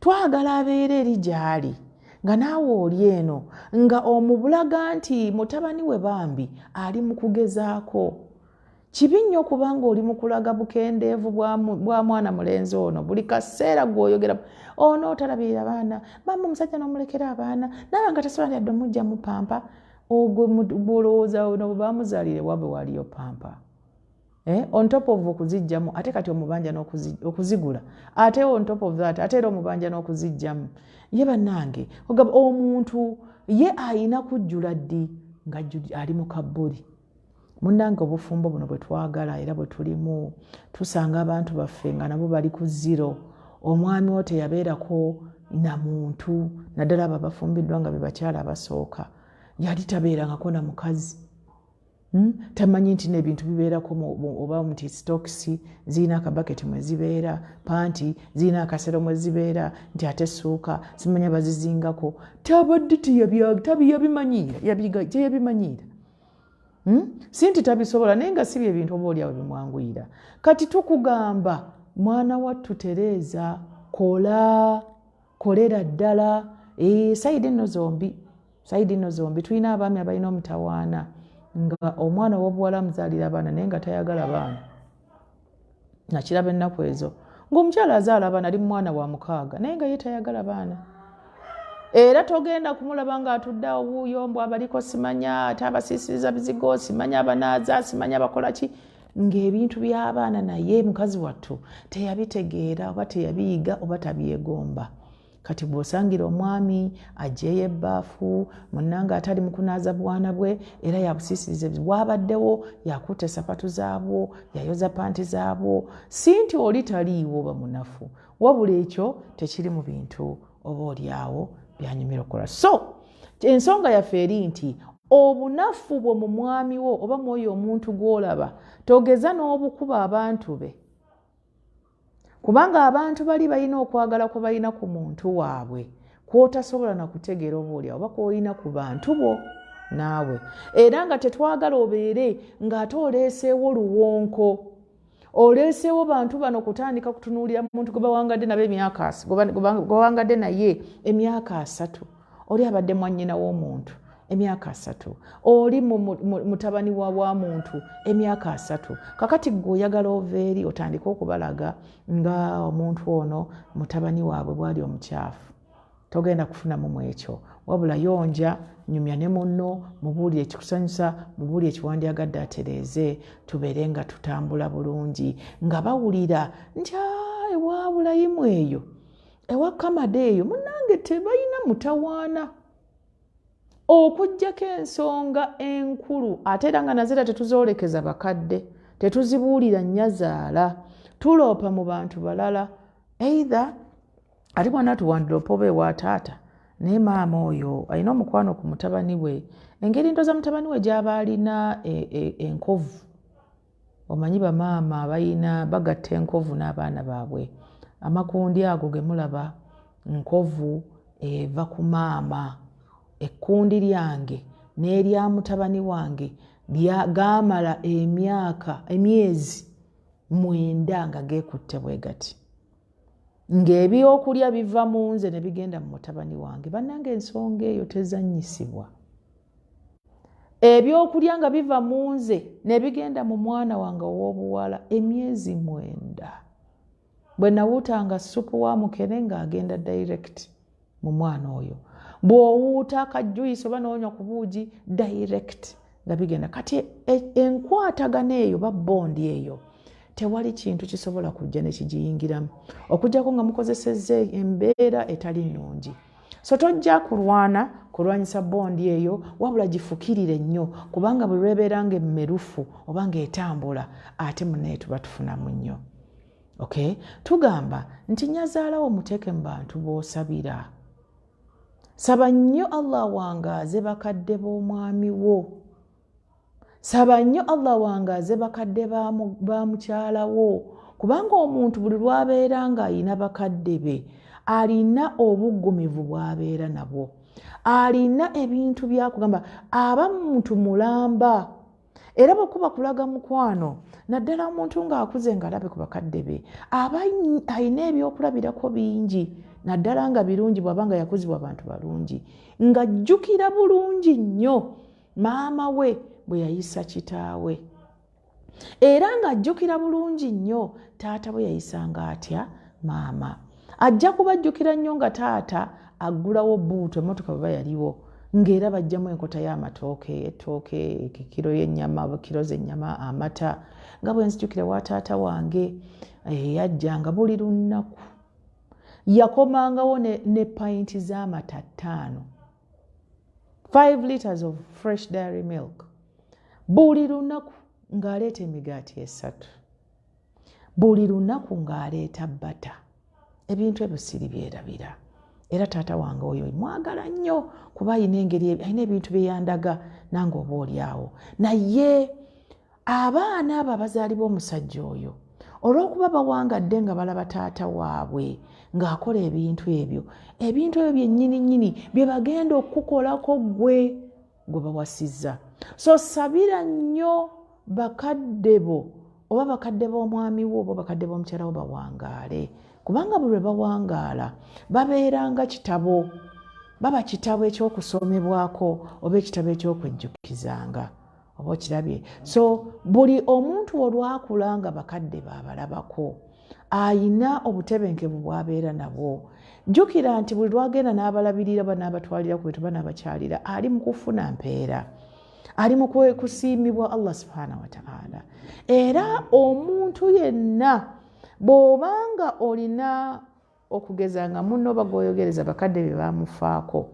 twagala abeera eri gy'ali nga naawe oli eno, nga omubulaga nti mutabani we bambi ali mu kugezaako. Kibi nnyo kubanga oli mu kulaga bukendeevu bwa mwana mulenzi ono buli kaseera gw'oyogera ono otalabirira baana, maama omusajja n'omulekera abaana naaba nga tasobola yadde omujja mu pampa. Ogwo gw'olowooza ono bwe bamuzaalira ewaabwe waliyo pampa. Eh, on top of okuzijjamu, ate kati omubanja okuzigula, ate on top of that ate era omubanja n'okuzijjamu. Ye bannange, ogamba omuntu ye ayina kujjula ddi nga ali mu kabbuli? Munnange, obufumbo buno bwe twagala era bwe tulimu, tusanga abantu baffe nga nabo bali ku zero. Omwami wo teyabeerako na muntu, naddala abo abafumbiddwa nga be bakyala abasooka, yali tabeerangako na mukazi. Tamanyi nti nebintu bibeerako, oba nti sitokisi zirina akabaketi mwe zibeera, panti zirina akasero mwe zibeera, nti ate suuka simanya bazizingako. Tabadde teyabimanyiira, teyabimanyiira. Si nti tabisobola, naye nga si byebintu oba oliawo bimwanguyira. Kati tukugamba, mwana wattu, tereeza, kola, kolera ddala. E, side nno zombi, side nno zombi tulina abaami abalina omutawaana nga omwana ow'obuwala amuzaalira abaana naye nga tayagala baana. Nakiraba ennaku ezo ng'omukyala azaala abaana, ali mwana wa mukaaga, naye nga ye tayagala baana. Era togenda kumulaba ng'atudde awo wuuyo mbu abaliko simanya ate abasiisiriza bizigo, simanya abanaaza, simanya abakola ki, ng'ebintu by'abaana naye mukazi wattu teyabitegeera oba teyabiyiga oba tabyegomba. Kati bw'osangira omwami aggyeyo ebbaafu, munnange, atali mu kunaaza bwana bwe, era yabusiisiriza, bwabaddewo yakutta esapatu zaabwo, yayoza panti zaabwo. Si nti oli taliiwo oba munafu, wabula ekyo tekiri mu bintu oba oliawo byanyumira okukola. So ensonga yaffe eri nti obunafu bwo mu mwami wo oba mwoyo omuntu gw'olaba, togeza n'obukuba abantu be, kubanga abantu bali balina okwagala kwe balina ku muntu waabwe kwotasobola nakutegeera oba oliawo, oba kwolina ku bantu bo naawe. Era nga tetwagala obeere ng'ate oleeseewo luwonko, oleeseewo bantu bano kutandika kutunuulira muntu gwe bawangadde nabo emyaka, gwe bawangadde naye emyaka 30. Oli abadde mwannyina w'omuntu emyaka 30, oli mutabani wa muntu emyaka 30. Kakati gwe oyagala ova eri otandike okubalaga nga omuntu ono mutabani waabwe bwali omukyafu. Togenda kufunamu mu ekyo, wabula yonja, nyumya ne munno, mubuulire ekikusanyusa, mubuulire ekiwandyagadde atereeze, tubeere nga tutambula bulungi, nga bawulira nti ewa Bulayimu eyo, ewa Kamada eyo, munnange tebalina mutawaana, okugjako ensonga enkulu. Ate era nga nazera tetuzoolekeza bakadde, tetuzibuulira nnyazaala, tuloopa mu bantu balala. Either ate mwana tuwandiropa oba ewa taata, naye maama oyo alina omukwano ku mutabani we, engeri ndoza mutabani we gy'aba alina enkovu. Omanyi bamaama balina bagatta enkovu n'abaana baabwe. Amakundi ago ge mulaba, nkovu eva ku maama. Ekkundi lyange n'erya mutabani wange gaamala emyaka, emyezi 9 nga geekutte bwe gati, ng'ebyokulya biva mu nze ne bigenda mu mutabani wange. Bannange, ensonga eyo tezannyisibwa. Ebyokulya nga biva mu nze ne bigenda mu mwana wange ow'obuwala emyezi 9. Bwe nawuutanga supu wa mukene, ng'agenda direct mu mwana oyo. Bw'owuuta akajuyisi oba n'onywa ku buugi, direct nga bigenda. Kati enkwatagana eyo ba bond eyo, tewali kintu kisobola kujja nekigiyingiramu okugjako nga mukozesezza embeera etali nnungi. So tojja kulwana kulwanyisa bond eyo, wabula gifukirire nnyo, kubanga bwe lwebeera nga emmerufu oba ng'etambula, ate munaye tuba tufunamu nnyo. Okay, tugamba nti nyazaalawo muteeke mu bantu b'osabira. Saba nnyo Allah wangaaze bakadde b'omwami wo, saba nnyo Allah wangaaze bakadde ba mukyala wo, kubanga omuntu buli lwabeera ng'ayina bakadde be, alina obuggumivu bw'abeera nabwo, alina ebintu byakugamba, aba muntu mulamba. Era bwe kuba kulaga mukwano, naddala omuntu ng'akuze ng'alabe ku bakadde be, aba alina ebyokulabirako bingi, naddala nga birungi, bw'aba nga yakuzibwa abantu balungi, ng'ajjukira bulungi nnyo maama we bwe yayisa kitaawe, era ng'ajjukira bulungi nnyo taata bwe yayisanga atya maama. Ajja kubajjukira nnyo nga taata aggulawo boot, emmotoka bweba yaliwo. Ng'era bajjamu enkota y'amatooke, ettooke, kiro y'ennyama, kiro z'ennyama, amata. Nga bwe nzijukira wa taata wange eyajjanga buli lunaku, yakomangawo ne payinti z'amata 5, 5 liters of fresh dairy milk buli lunaku, ng'aleeta emigaati 3 buli lunaku, ng'aleeta butter. Ebintu ebyo siri byerabira. Era taata wange oyo mwagala nnyo, kuba ayina engeri, alina ebintu byeyandaga nange oba oli awo. Naye abaana abo abazaalibwa omusajja oyo, olw'okuba bawangadde nga balaba taata waabwe ng'akola ebintu ebyo, ebintu ebyo byennyini nnyini bye bagenda okukukolako ggwe gwe bawasizza. So sabira nnyo bakadde bo, oba bakadde b'omwami wo, oba bakadde b'omukyala wo, bawangaale, kubanga buli lwe bawangaala babeeranga kitabo, baba kitabo ekyokusomebwako oba ekitabo ekyokwejjukizanga, oba okirabye. So buli omuntu olwakula nga bakadde baabalabako, ayina obutebenkevu bw'abeera nabwo. Jjukira nti buli lwagenda n'abalabirira, ba n'abatwalira ku bintu, ba n'abakyalira, ali mu kufuna mpeera, ali mu kusiimibwa Allah subhanahu wataala. Era omuntu yenna bw'obanga olina okugeza nga munno oba gwoyogereza bakadde be bamufaako,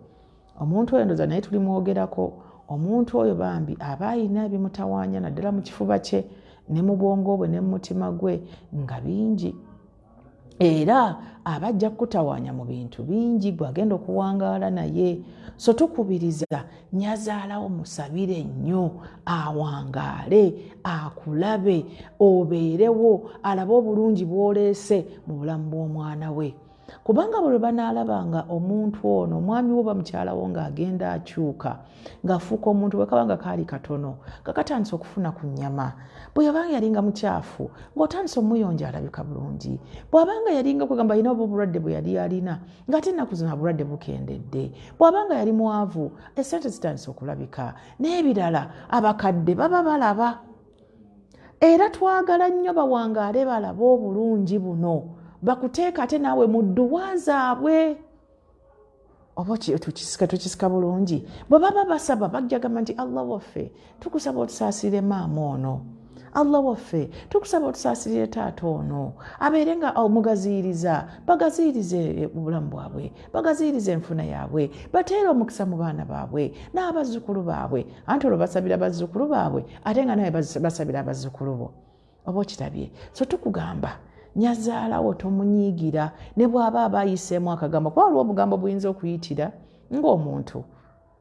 omuntu oyo ndoza naye tulimwogerako. Omuntu oyo bambi aba ayina ebimutawaanya, naddala mu kifuba kye ne mu bwongo bwe ne mu mutima gwe nga bingi, era aba ajja kukutawaanya mu bintu bingi gwagenda okuwangaala naye. So tukubiriza nyazaalawo musabire nnyo awangaale, akulabe, obeerewo, alabe obulungi bw'oleese mu bulamu bw'omwana we. Kubanga bwe banaalabanga omuntu ono, omwami wo oba mukyala wo, ng'agenda akyuka, ng'afuuka omuntu, bwe kaba nga kaali katono nga katandise okufuna ku nnyama, bwe yabanga yalinga mukyafu ng'otandise omuyonja alabika bulungi, bw'abanga yalinga kugamba alina oba obulwadde bwe yali alina, ng'ate ennaku zino obulwadde bukendedde, bw'abanga yali mwavu esente zitandise okulabika n'ebirala, abakadde baba balaba. Era twagala nnyo bawangaale, balabe obulungi buno, bakuteeka ate naawe mu dduwa zaabwe. Oba tukisika, tukisika bulungi. Bwe baba basaba bajja gamba nti, "Allah waffe, tukusaba otusaasirire maama ono. Allah waffe, tukusaba otusaasirire taata ono, abeere nga omugaziyiriza." Bagaziyirize obulamu bwabwe, bagaziyirize enfuna yaabwe, bateere omukisa mu baana baabwe n'abazzukulu baabwe. Anti olwo basabira bazzukulu baabwe, ate nga nawe basabira abazzukulu bo, oba okirabye. So tukugamba nyazaalawo tomunyiigira ne bw'aba aba ayiseemu akagambo, kuba waliwo obugambo buyinza okuyitira ng'omuntu,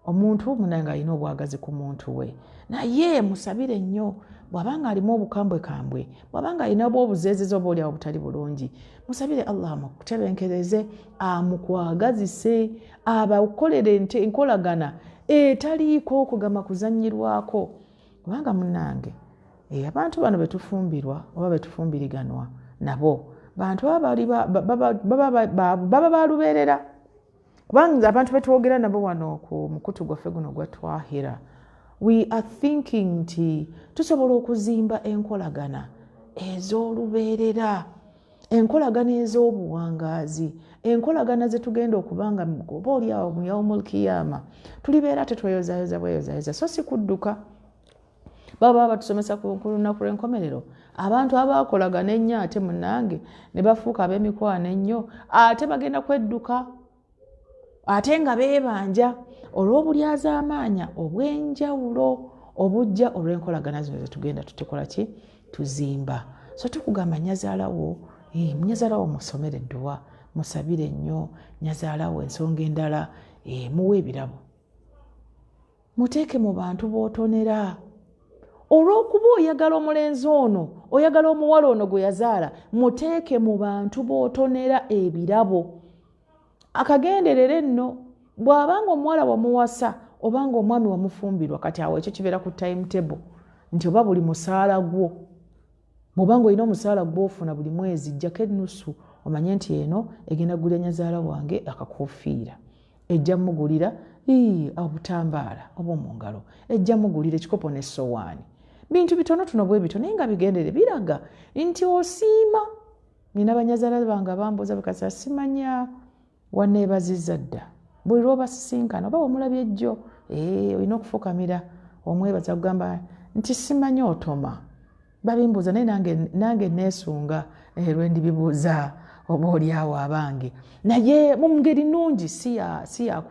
omuntu munange alina obwagazi ku muntu we. Naye musabire nnyo bw'abanga alimu obukambwe kambwe, bw'abanga alina oba obuzeezezi oba oliawo obutali bulungi, musabire Allah amutebenkereze, amukwagazise, abakolere enkolagana etaliiko okugamba kuzanyirwako. Kubanga munange, abantu bano betufumbirwa oba betufumbiriganwa nabo, bantu baba balubeerera. Kubanga abantu betwogera nabo wano ku mukutu gwaffe guno gwa Twahira, we are thinking nti tusobola okuzimba enkolagana ez'olubeerera, enkolagana ez'obuwangaazi, enkolagana zetugenda okubanga oba oliawo mu yaumul kiyama tulibeera tetweyozayoza bweyozayoza. So si kudduka. Baba batusomesa ku lunaku lw'enkomerero, abantu abakolagana ennyo ate munange ne bafuuka ab'emikwano ennyo, ate bagenda kwedduka, ate nga beebanja olw'obulyazaamaanya obw'enjawulo obujja olw'enkolagana zino zetugenda tutukola ki, tuzimba. So tukugamba nyazaalawo, nyazaalawo musomere edduwa, musabire nnyo nyazaalawo. Ensonga endala, muwe ebirabo, muteeke mu bantu b'otonera. Olw'okuba oyagala omulenzi ono, oyagala omuwala ono gwe yazaala, muteeke mu bantu b'otonera ebirabo. Akagenderere nno, bw'abanga omuwala wamuwasa obanga omwami wamufumbirwa, kati awo ekyo kibeera ku time table nti oba buli musaala gwo, bw'obanga olina omusaala gw'ofuna buli mwezi, jjako ennusu, omanye nti eno egenda gulya nyazaala wange akakofiira, ejja mugulira obutambaala oba omungalo, ejja mugulira ekikopo n'essowaani. Bintu bitonotono bwe bito, naye nga bigendere biraga nti osiima. Nina banyazaala bange abambuuza, bikasa simanya waneebazizza dda. Buli lw'obasisinkana oba omulabye ejjo, olina okufukamira omwebaza, kugamba nti simanyi otoma. Babimbuuza, naye nange neesunga lwe ndibibuuza oba oliawo abange, naye mu ngeri nnungi, si ya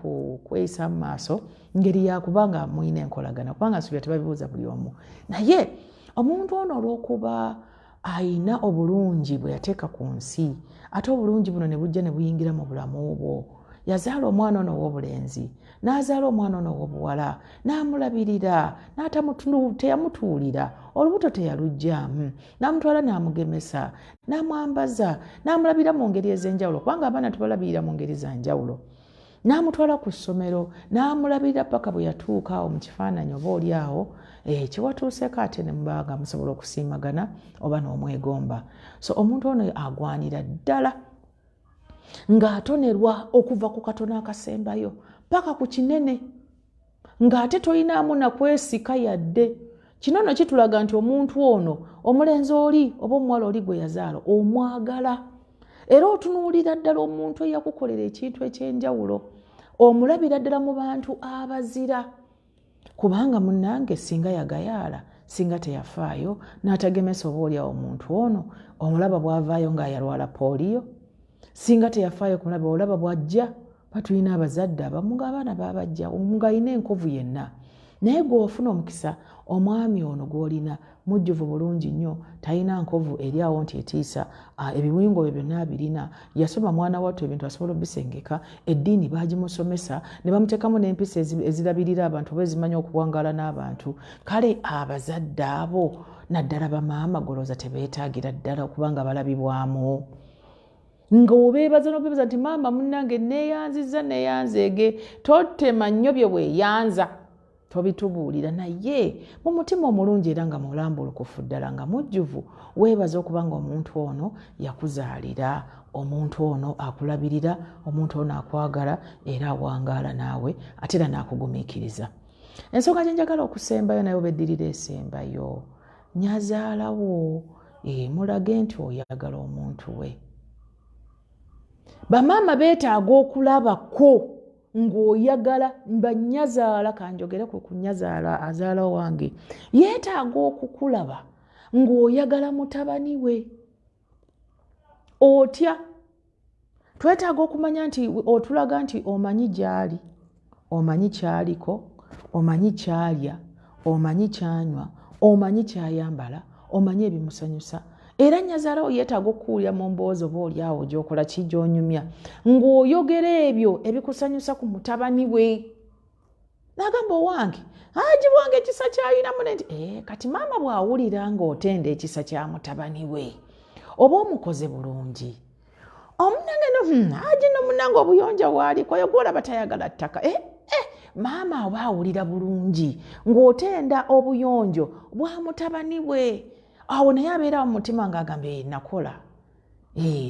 kweyisa mu maaso, ngeri yakubanga mulina enkolagana, kubanga nsuubira tebabibuuza buli omu. Naye omuntu ono olw'okuba ayina obulungi bwe yateeka ku nsi, ate obulungi buno ne bujja ne buyingira mu bulamu bwo, yazaala omwana ono ow'obulenzi, n'azaala omwana ono ow'obuwala, n'amulabirira, teyamutuulira, olubuto teyaluggyaamu, n'amutwala n'amugemesa, n'amwambaza, n'amulabirira mu ngeri ez'enjawulo, kubanga abaana tubalabirira mu ngeri za njawulo, n'amutwala ku ssomero, n'amulabirira paka bwe yatuuka awo mu kifaananyi oba oli awo kiwatuuseeko, ate ne mubanga musobola okusiimagana oba n'omwegomba. So omuntu ono agwanira ddala ng'atonerwa okuva ku katono akasembayo paka ku kinene, ng'ate toyinaamu nakwesika yadde. Kino nno kitulaga nti omuntu ono, omulenzi oli oba omuwala oli gwe yazaala, omwagala, era otunuulira ddala omuntu eyakukolera ekintu ekyenjawulo, omulabira ddala mu bantu abazira. Kubanga munnange singa yagayaala, singa teyafaayo n'atagemesa oba oliawo omuntu ono, omulaba bw'avaayo ng'ayalwala pooliyo. Singa teyafaayo kumulaba, olaba bw'ajja. Batulina abazadde abamu ng'abaana babajja ng'alina enkovu yenna, naye gwe ofuna omukisa, omwami ono gw'olina mujjuvu bulungi nnyo, talina nkovu eri awo nti etiisa, ebiwingo bye byonna abirina, yasoma mwana wattu, ebintu asobola obisengeka, eddiini baagimusomesa ne bamuteekamu n'empisa ezirabirira abantu oba ezimanyi okuwangaala n'abantu. Kale abazadde abo, naddala bamaama, golooza tebeetaagira ddala okubanga balabibwamu ng'obeebaza n'obeebaza nti maama munnange neeyanzizza, neeyanzeege. Totema nnyo bye weeyanza, tobitubuulira, naye mu mutima omulungi era nga mulambulukufu ddala nga mujjuvu, weebaza okuba nga omuntu ono yakuzaalira, omuntu ono akulabirira, omuntu ono akwagala era awangaala naawe, ate era n'akugumiikiriza. Ensonga gye njagala okusembayo naye oba eddirira esembayo, nyazaalawo mulage nti oyagala omuntu we. Bamaama beetaaga okulabako ng'oyagala banyazaala. Kanjogere ku kunyazaala, azaala wange yeetaaga okukulaba ng'oyagala mutabani we. Otya? Twetaaga okumanya nti otulaga nti omanyi gy'ali, omanyi kyaliko, omanyi kyalya, omanyi kyanywa, omanyi kyayambala, omanyi ebimusanyusa. Era nyazaalawo yeetaaga okukuwulira mu mboozi oba oli awo gy'okola ki, gy'onyumya, ng'oyogera ebyo ebikusanyusa ku mutabani we. N'agamba, owange haji wange ekisa kyalina mune nti kati maama bw'awulira ng'otenda ekisa kya mutabani we, oba omukoze bulungi. Omunange no haji no munange obuyonjo bwaliko, oyo gwolaba tayagala ttaka. Maama oba awulira bulungi ng'otenda obuyonjo bwa mutabani we, awo naye abeerawo mu mutima ng'agamba, nakola,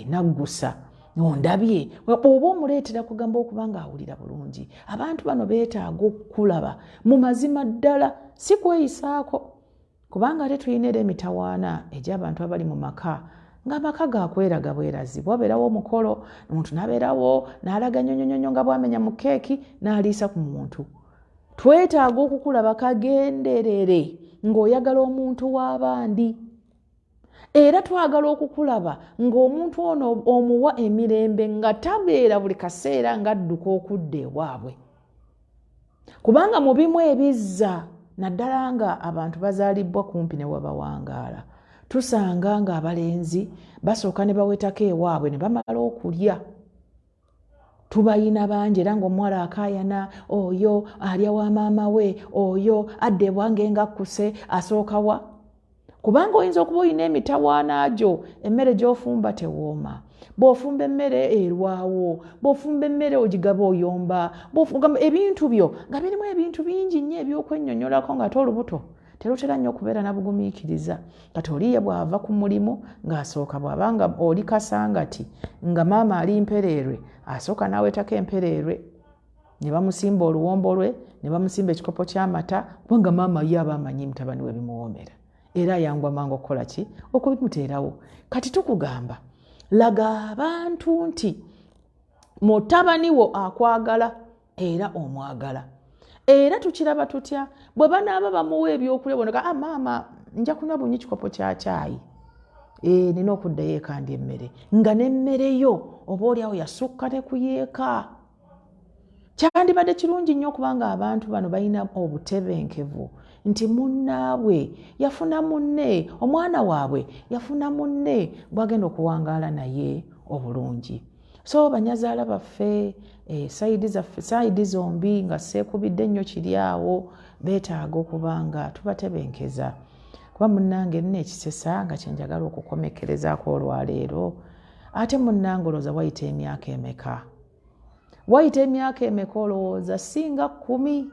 naggusa, ondabye. Oba omuleetera kugamba okuba nga awulira bulungi. Abantu bano beetaaga okukulaba mu mazima ddala, si kweyisaako, kubanga ate tulina era emitawaana egy'abantu abali mu maka ng'amaka gakweraga bwerazi. Bwabeerawo omukolo, omuntu n'abeerawo n'alaga nnyonnyonnyonyo nga bw'amenya mu keeki n'aliisa ku muntu. Twetaaga okukulaba kagenderere ng'oyagala omuntu w'abandi, era twagala okukulaba ng'omuntu ono omuwa emirembe, nga tabeera buli kaseera ng'adduka okudda ewaabwe. Kubanga mu bimu ebizza, naddala nga abantu bazaalibwa kumpi ne wabawangaala, tusanga ng'abalenzi basooka ne bawetako ewaabwe ne bamala okulya. Tubayina bangi, era ng'omuwala akaayana, oyo alya wa maama we, oyo adda ewange ng'akkuse, asooka wa. Kubanga oyinza okuba olina emitawaana gyo, emmere gy'ofumba tewooma, bw'ofumba emmere erwawo, bw'ofumba emmere ogigaba oyomba, ogamba ebintu byo nga birimu ebintu bingi nnyo ebyokwennyonnyolako, ng'ate olubuto terutera nnyo okubeera na bugumiikiriza. Kati oli ye bw'ava ku mulimu ng'asooka, bw'aba nga oli Kasangati nga maama ali Mpereerwe, asooka n'awetako empereerwe ne bamusimba oluwombo lwe, ne bamusimba ekikopo ky'amata, kubanga maama ye aba amanyi mutabani we bimuwoomera, era ayangwa mangu okukola ki, okubimuteerawo. Kati tukugamba, laga abantu nti mutabani wo akwagala. Era omwagala. Era tukiraba tutya bwe banaaba bamuwa ebyokulya bonaga, ah, maama nja kunywa bunywi kikopo kya kyayi, nina okuddayo eka ndi emmere, nga n'emmere yo oba oliawo yasukka ne kuyeeka. Kyandibadde kirungi nnyo okubanga abantu bano balina obutebenkevu nti munnaabwe yafuna munne, omwana waabwe yafuna munne gwagenda okuwangaala naye obulungi. So banyazaala baffe, sayidi zaffe, sayidi zombi nga seekubidde nnyo kiri awo, beetaaga okuba nga tubatebenkeza. Kuba munnange nina ekisesa nga kyenjagala okukomekerezaako olwaleero. Ate munnange olowooza wayita emyaka emeka? Wayita emyaka emeka olowooza? Singa 10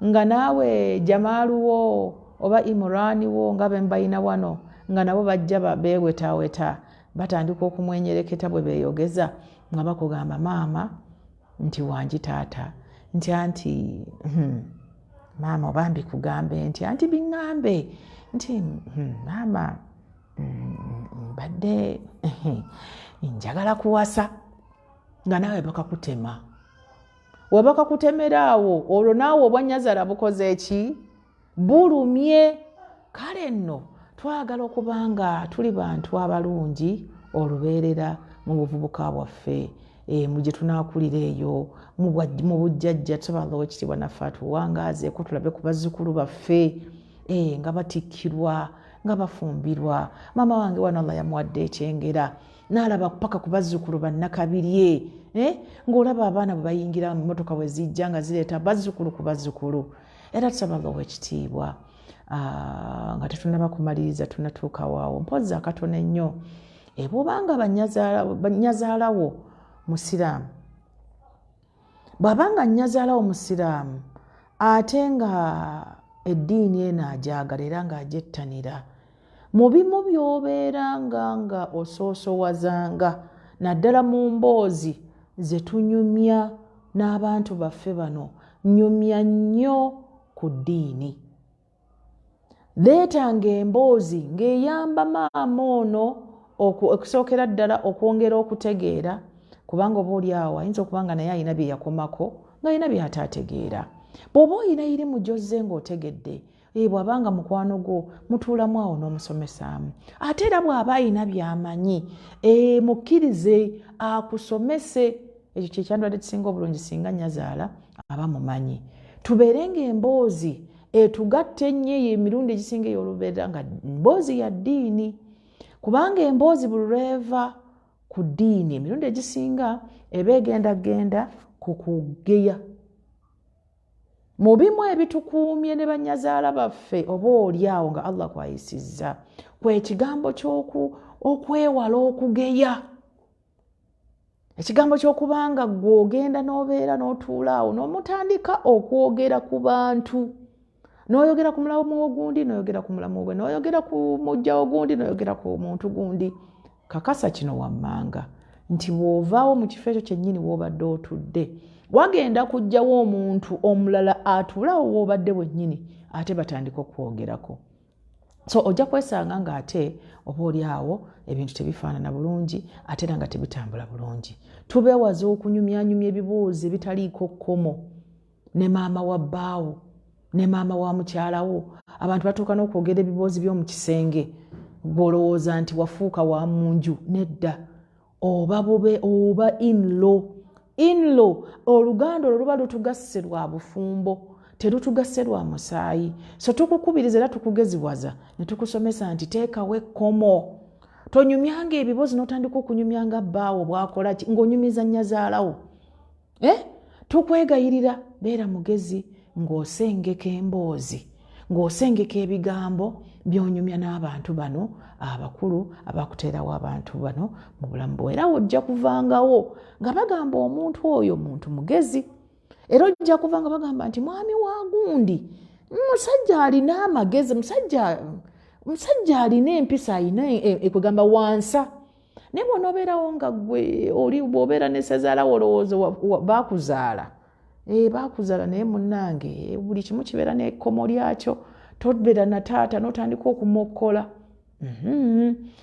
nga naawe Jamaaluwo oba Imuraaniwo nga bembayina wano, nga nabo bajja beewetaaweta, batandika okumwenyereketa bwe beeyogeza nga bakugamba maama nti wangi taata nti anti maama oba mbikugambe nti anti biŋŋambe nti maama mbadde njagala kuwasa, nga naawe bakakutema. We bakakutemera awo, olwo naawe obwannyazala bukoze eki? Bulumye. Kale nno twagala okuba nga tuli bantu abalungi olubeerera mu buvubuka bwaffe, mu gye tunaakulira eyo mu bujjajja. Tusaba Allah ow'ekitiibwa naffe atuwangaazeeko, tulabe ku bazzukulu baffe, nga batikkirwa, nga bafumbirwa. Maama wange wano Allah yamuwadde ekyengera n'alaba paka ku bazzukulu bannakabirye, ng'olaba abaana bwe bayingira mu mmotoka bwe zijja nga zireeta bazzukulu ku bazzukulu. Era tusaba Allah ow'ekitiibwa, nga tetunaba kumaliriza, tunatuuka waawo mpozzi akatono ennyo. Bw'obanga bannyazaalawo musiraamu, bw'abanga nnyazaalawo musiraamu ate nga eddiini eno agyagala era ng'agyettanira, mu bimu by'obeeranga nga osoosowazanga naddala mu mboozi ze tunyumya n'abantu baffe bano, nyumya nnyo ku ddiini. Leetanga emboozi ng'eyamba maama ono okusookera ddala okwongera okutegeera, kubanga oba oli awo ayinza okuba nga naye alina bye yakomako ng'alina by'ataategeera. Bw'oba oyina irimu gy'ozze ng'otegedde, bw'abanga mukwano gwo mutuulamu awo n'omusomesaamu. Ate era bw'aba ayina by'amanyi, mukkirize akusomese. Ekyo kye kyandibadde kisinga obulungi singa nnyazaala aba mumanyi. Tubeere ng'emboozi etugatta ennyo eyo emirundi egisinga ey'olubeerera nga mboozi ya ddiini, kubanga emboozi buli lweva ku ddiini emirundi egisinga eba egenda genda ku kugeya. Mu bimu ebitukuumye ne bannyazaala baffe oba oli awo nga Allah kwayisizza kwe kigambo okwewala okugeya, ekigambo ky'okubanga ggwe ogenda n'obeera n'otuula awo n'omutandika okwogera ku bantu, n'oyogera ku mulamu ogundi, n'oyogera ku mulamu gwe, n'oyogera ku mujja ogundi, n'oyogera ku muntu gundi. Kakasa kino wammanga nti bw'ovaawo mu kifo ekyo kyennyini w'obadde otudde, wagenda kujjawo omuntu omulala atuulawo w'obadde wennyini ate batandika okwogerako. So ojja kwesanga ng'ate oba oli awo ebintu tebifaanana bulungi ate era nga tebitambula bulungi. Tubeewaza okunyumyanyumya ebibuuzo ebitaliiko kkomo ne maama wa bbaawo ne maama wa mukyalawo. Abantu batuuka n'okwogera ebiboozi by'omu kisenge, gw'olowooza nti wafuuka wa mu nju. Nedda, oba bube oba inlaw. Inlaw, oluganda olwo luba lutugasse lwa bufumbo, terutugasse lwa musaayi. So tukukubiriza era tukugeziwaza ne tukusomesa nti teekawo ekkomo, tonyumyanga ebibozi n'otandika okunyumyanga bbaawo bw'akola ki ng'onyumiza nnyazaalawo. Tukwegayirira beera mugezi ng'osengeka emboozi, ng'osengeka ebigambo by'onyumya n'abantu bano abakulu abakuteerawo abantu bano mu bulamu bwo. Era ojja kuvangawo nga bagamba omuntu oyo muntu mugezi, era ojja kuva nga bagamba nti mwami wa gundi musajja alina amagezi, musajja alina empisa, alina ekwegamba wansa. Naye bw'onoobeerawo nga ggwe oli bw'obeera ne ssezaala wo olowooza baakuzaala. Baakuzaala, naye munnange buli kimu kibeera n'ekkomo lyakyo. Tobeera na taata n'otandika okumokkola.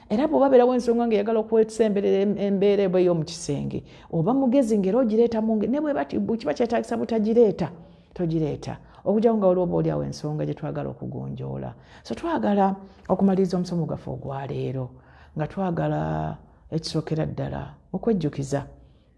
Era bw'oba beerawo ensonga ng'eyagala okwesemberera embeera eba ey'omu kisenge, oba mugezi ng'era ogireeta mu ne bweba kiba kyetaagisa butagireeta, togireeta, okujjako nga waliwo oba oliawo ensonga gye twagala okugonjoola. So twagala okumaliriza omusomo gwaffe ogwaleero nga twagala ekisookera ddala okwejjukiza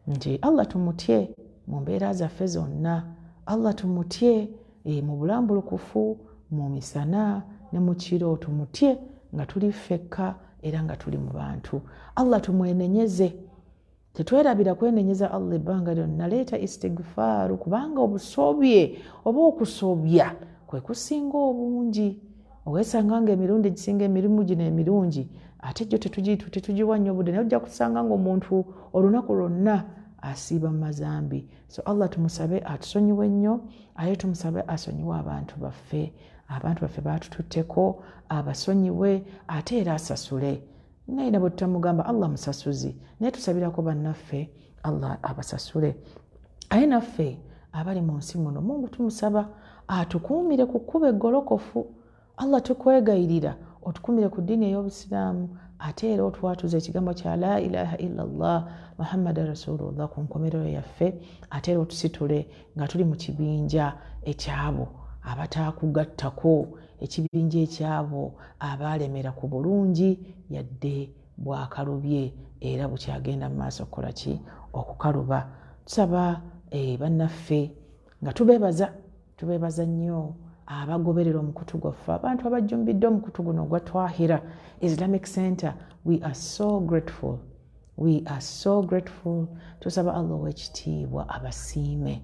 nti Allah tumutye mu mbeera zaffe zonna, Allah tumutye mu bulambulukufu, mu misana ne mu kiro, tumutye nga tuli ffekka era nga tuli mu bantu. Allah tumwenenyeze, tetwerabira kwenenyeza Allah ebbanga lyonna. Leeta istigfaaru, kubanga obusobye oba okusobya kwe kusinga obungi. Owesanga nga emirundi egisinga emirimu gino emirungi ate gyo tetugiwa nnyo budde, naye ojja kusanga nga omuntu olunaku lwonna asiiba mu mazambi. So Allah tumusabe atusonyiwe nnyo, aye tumusabe asonyiwe abantu baffe, abantu baffe batututteko, abasonyiwe ate era asasule. Naye ne bwe tutamugamba, Allah musasuzi, naye tusabirako bannaffe Allah abasasule. Aye naffe abali mu nsi muno, Mungu tumusaba atukuumire ku kkuba eggolokofu. Allah tukwegayirira otukumire ku ddiini ey'Obusiraamu, ate era otwatuza ekigambo kya la ilaha illallah Muhammadan rasulullah ku nkomerero yaffe, ate era otusitule nga tuli mu kibinja ekyabo abataakugattako, ekibinja ekyabo abaalemera ku bulungi yadde bwakalubye era bukyagenda mu maaso okukola ki? Okukaluba. Tusaba bannaffe nga tubeebaza, tubeebaza nnyo abagoberera omukutu gwaffe, abantu abajjumbidde omukutu guno ogwa Twahira Islamic Center. We are so grateful, we are so grateful. Tusaba Allah ow'ekitiibwa abasiime.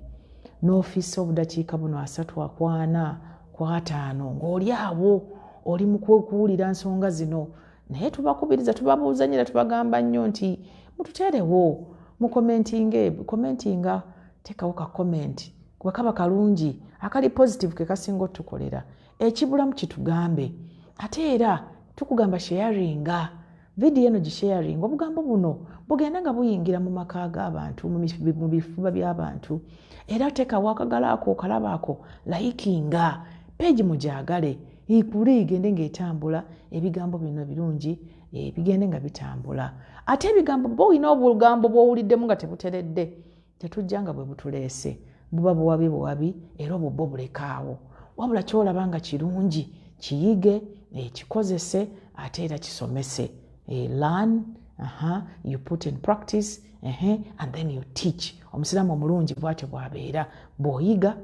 N'ofiisa obudakiika buno 30 akwana ku 50 ng'oli awo oli mu kuwulira nsonga zino. Naye tubakubiriza, tubabuuza nnyo era tubagamba nnyo nti mututeerewo mukomentinge, komentinga, teekawo ka comment bwe kaba kalungi, akali positive ke kasinga otukolera. Ekibulamu kitugambe. Ate era tukugamba sharinga vidiyo eno, gisharinga, obugambo buno bugenda nga buyingira mu maka g'abantu, mu bifuba by'abantu. Era teekawo akagala ako okalaba ako, likinga page, mugyagale ikule, igende ng'etambula, ebigambo bino ebirungi bigende nga bitambula. Ate ebigambo ba olina obugambo bw'owuliddemu nga tebuteredde, tetujja nga bwe butuleese, buba buwabi buwabi, era obwo bwo bulekaawo. Wabula kyolaba nga kirungi kiyige, kikozese, ate era kisomese. Learn, you put in practice, and then you teach. Omusiraamu omulungi bwatyo bwabeera. Bw'oyiga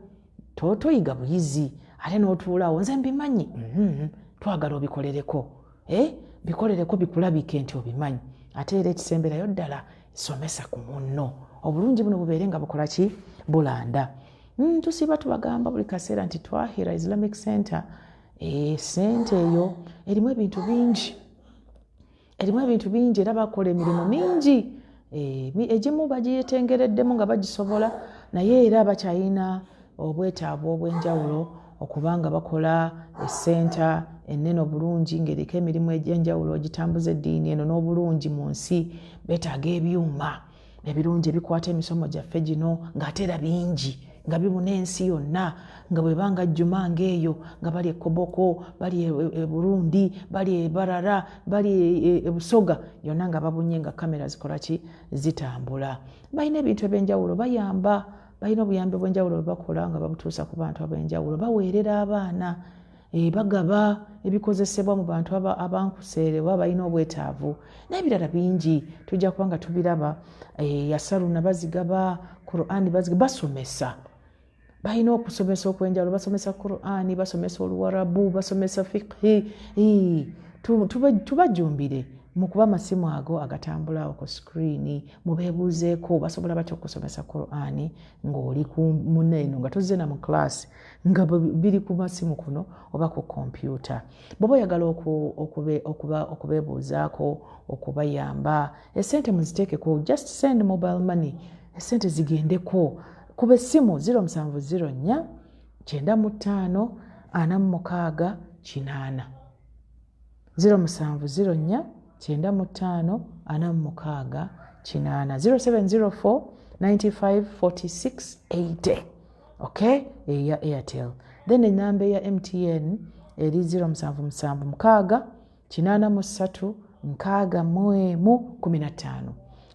toyiga buyizi ate n'otuulaawo, nze mbimanyi. Twagala obikolereko, bikolereko bikulabike nti obimanyi. Ate era ekisemberayo ddala, somesa ku munno, obulungi buno bubeere nga bukola ki? Bulanda. Tusiiba tubagamba buli kaseera nti Twahira Islamic Center, sente eyo erimu ebintu bingi, erimu ebintu bingi, era bakola emirimu mingi. Egimu bagiyetengereddemu nga bagisobola, naye era bakyalina obwetaavu obw'enjawulo okubanga bakola esenta ennene obulungi ng'eriko emirimu egy'enjawulo egitambuza eddiini eno n'obulungi mu nsi. Beetaaga ebyuma ebirungi ebikwata emisomo gyaffe gino, ng'ate era bingi nga bibuna ensi yonna, nga bwebanga jjuma ngaeyo nga bali ekoboko, bali e Burundi, bali e Barara, bali e Busoga yonna, nga babunye nga kamera zikola ki? Zitambula. Balina ebintu ebyenjawulo, bayamba, balina obuyambi obwenjawulo bwe bakola nga babutuusa ku bantu ab'enjawulo. Baweerera abaana, bagaba ebikozesebwa mu bantu abankuseere oba balina obwetaavu n'ebirala bingi, tujja kuba nga tubiraba. Yasaluna bazigaba, Qurani baziga, basomesa, balina okusomesa okwenjawulo, basomesa Qurani, basomesa Oluwarabu, basomesa fiqhi. Tubajjumbire mukuba amasimu ago agatambula awo ku screen, mubeebuuzeeko basobola batya okusomesa Qurani ng'oli ku muneeno, nga tozze na mu class, nga biri ku masimu kuno oba ku kompyuta. Bw'oba oyagala okubeebuuzaako, okubayamba, esente muziteekeko, just send mobile money, esente zigendeko. Kuba essimu 0704 95 46 80, 0704 95 46 80, 0704 95 46 80. Okay, eya Airtel. Then enamba eya MTN eri 0776. 83 61 15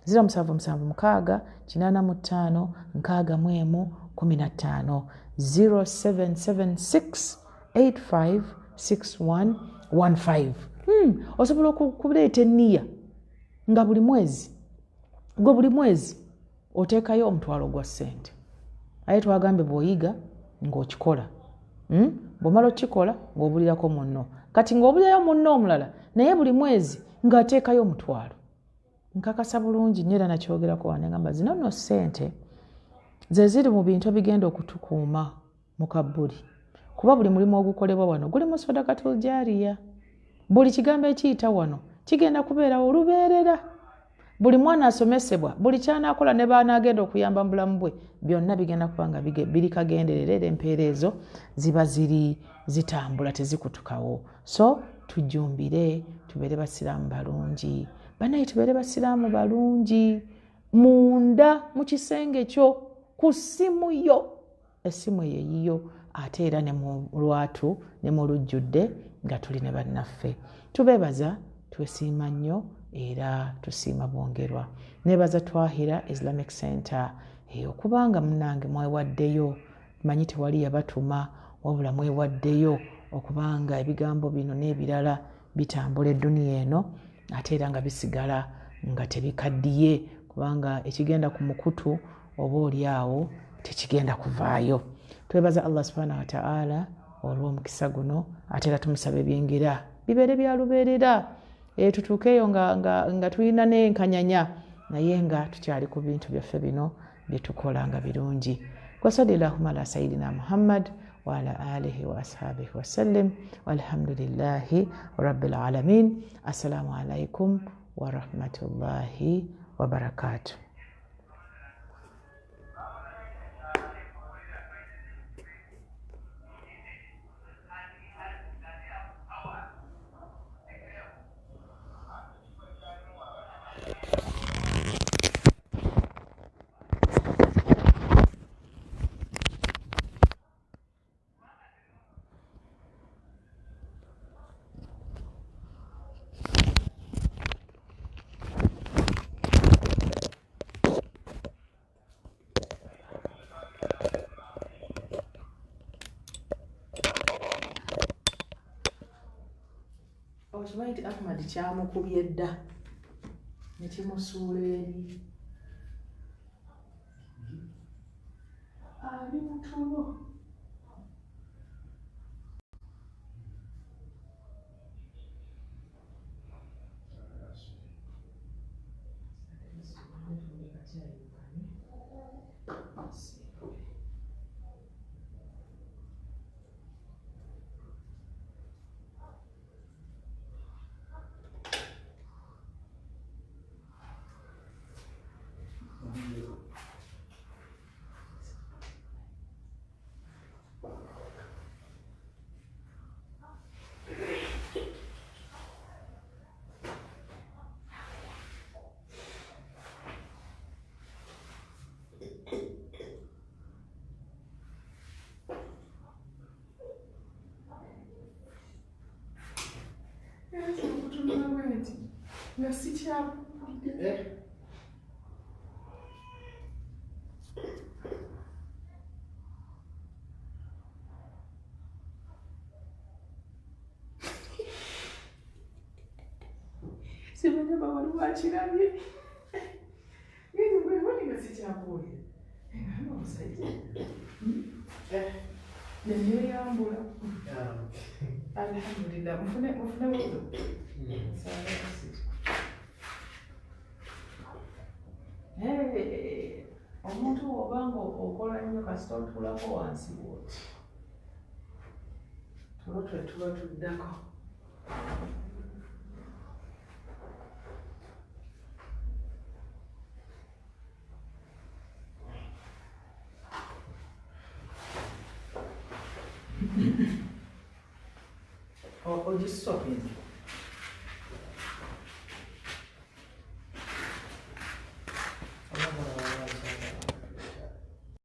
0776 85 61 15 0776 85 61 15. Osobola okuleeta enniya nga buli mwezi, gwe buli mwezi oteekayo omutwalo gwa ssente. Aye twagambye bw'oyiga ng'okikola, bw'omala okukikola ng'obulirako munno, kati ng'obulirayo munno omulala naye buli mwezi ng'ateekayo omutwalo. Nkakasa bulungi nnyo era nakyogerako wano, ngamba zino nno ssente ze ziri mu bintu ebigenda okutukuuma mu kabbuli, kuba buli mulimu ogukolebwa wano guli mu sadakatul jariya. Buli kigambo ekiyita wano kigenda kubeerawo olubeerera. Buli mwana asomesebwa, buli ky'anaakola ne baanaagenda okuyamba mu bulamu bwe, byonna bigenda kuba nga biri kagenderere, era empeera ezo ziba ziri zitambula tezikutukawo. So tujjumbire, tubeere basiraamu balungi. Banaye tubeere basiraamu balungi munda mu kisenge kyo, ku ssimu yo, essimu eyo eyiyo, ate era ne mu lwatu ne mu lujjudde nga tuli ne bannaffe. Tubeebaza, twesiima nnyo era tusiima bwongerwa. Neebaza Twahira Islamic Center okubanga munnange mwewaddeyo, manyi tewali yabatuma wabula mwewaddeyo okubanga ebigambo bino n'ebirala bitambula edduniya eno, ate era nga bisigala nga tebikaddiye, kubanga ekigenda ku mukutu oba oli awo tekigenda kuvaayo. Twebaza Allah subhanahu wa ta'ala olw'omukisa guno, ate era tumusaba ebyengera bibeere bya lubeerera, tutuukeeyo nga tulina n'enkanyanya, naye nga tukyali ku bintu byaffe bino bye tukola nga birungi. Wasalli llahumma ala sayyidina Muhammad wa ala alihi wa ashabihi wasallim, walhamdulillahi rabbil alamin. Assalamu alaikum wa rahmatullahi wa barakatuh. Okimanyi nti Ahmad kyamukubye dda ne kimusuula eri ali mu tulo. Nga sikyakuwulidde. Simanyi oba waliwo akirabye. Ngende nga sikyakuwulira. Ngamba omusajja. Neneeyambula. Alhamdulillah. Mufune wudu. Omuntu bw'obanga okola nnyo kasita otuulako wansi bw'oti, tulo twe tuba tuddako. Ogisopinze?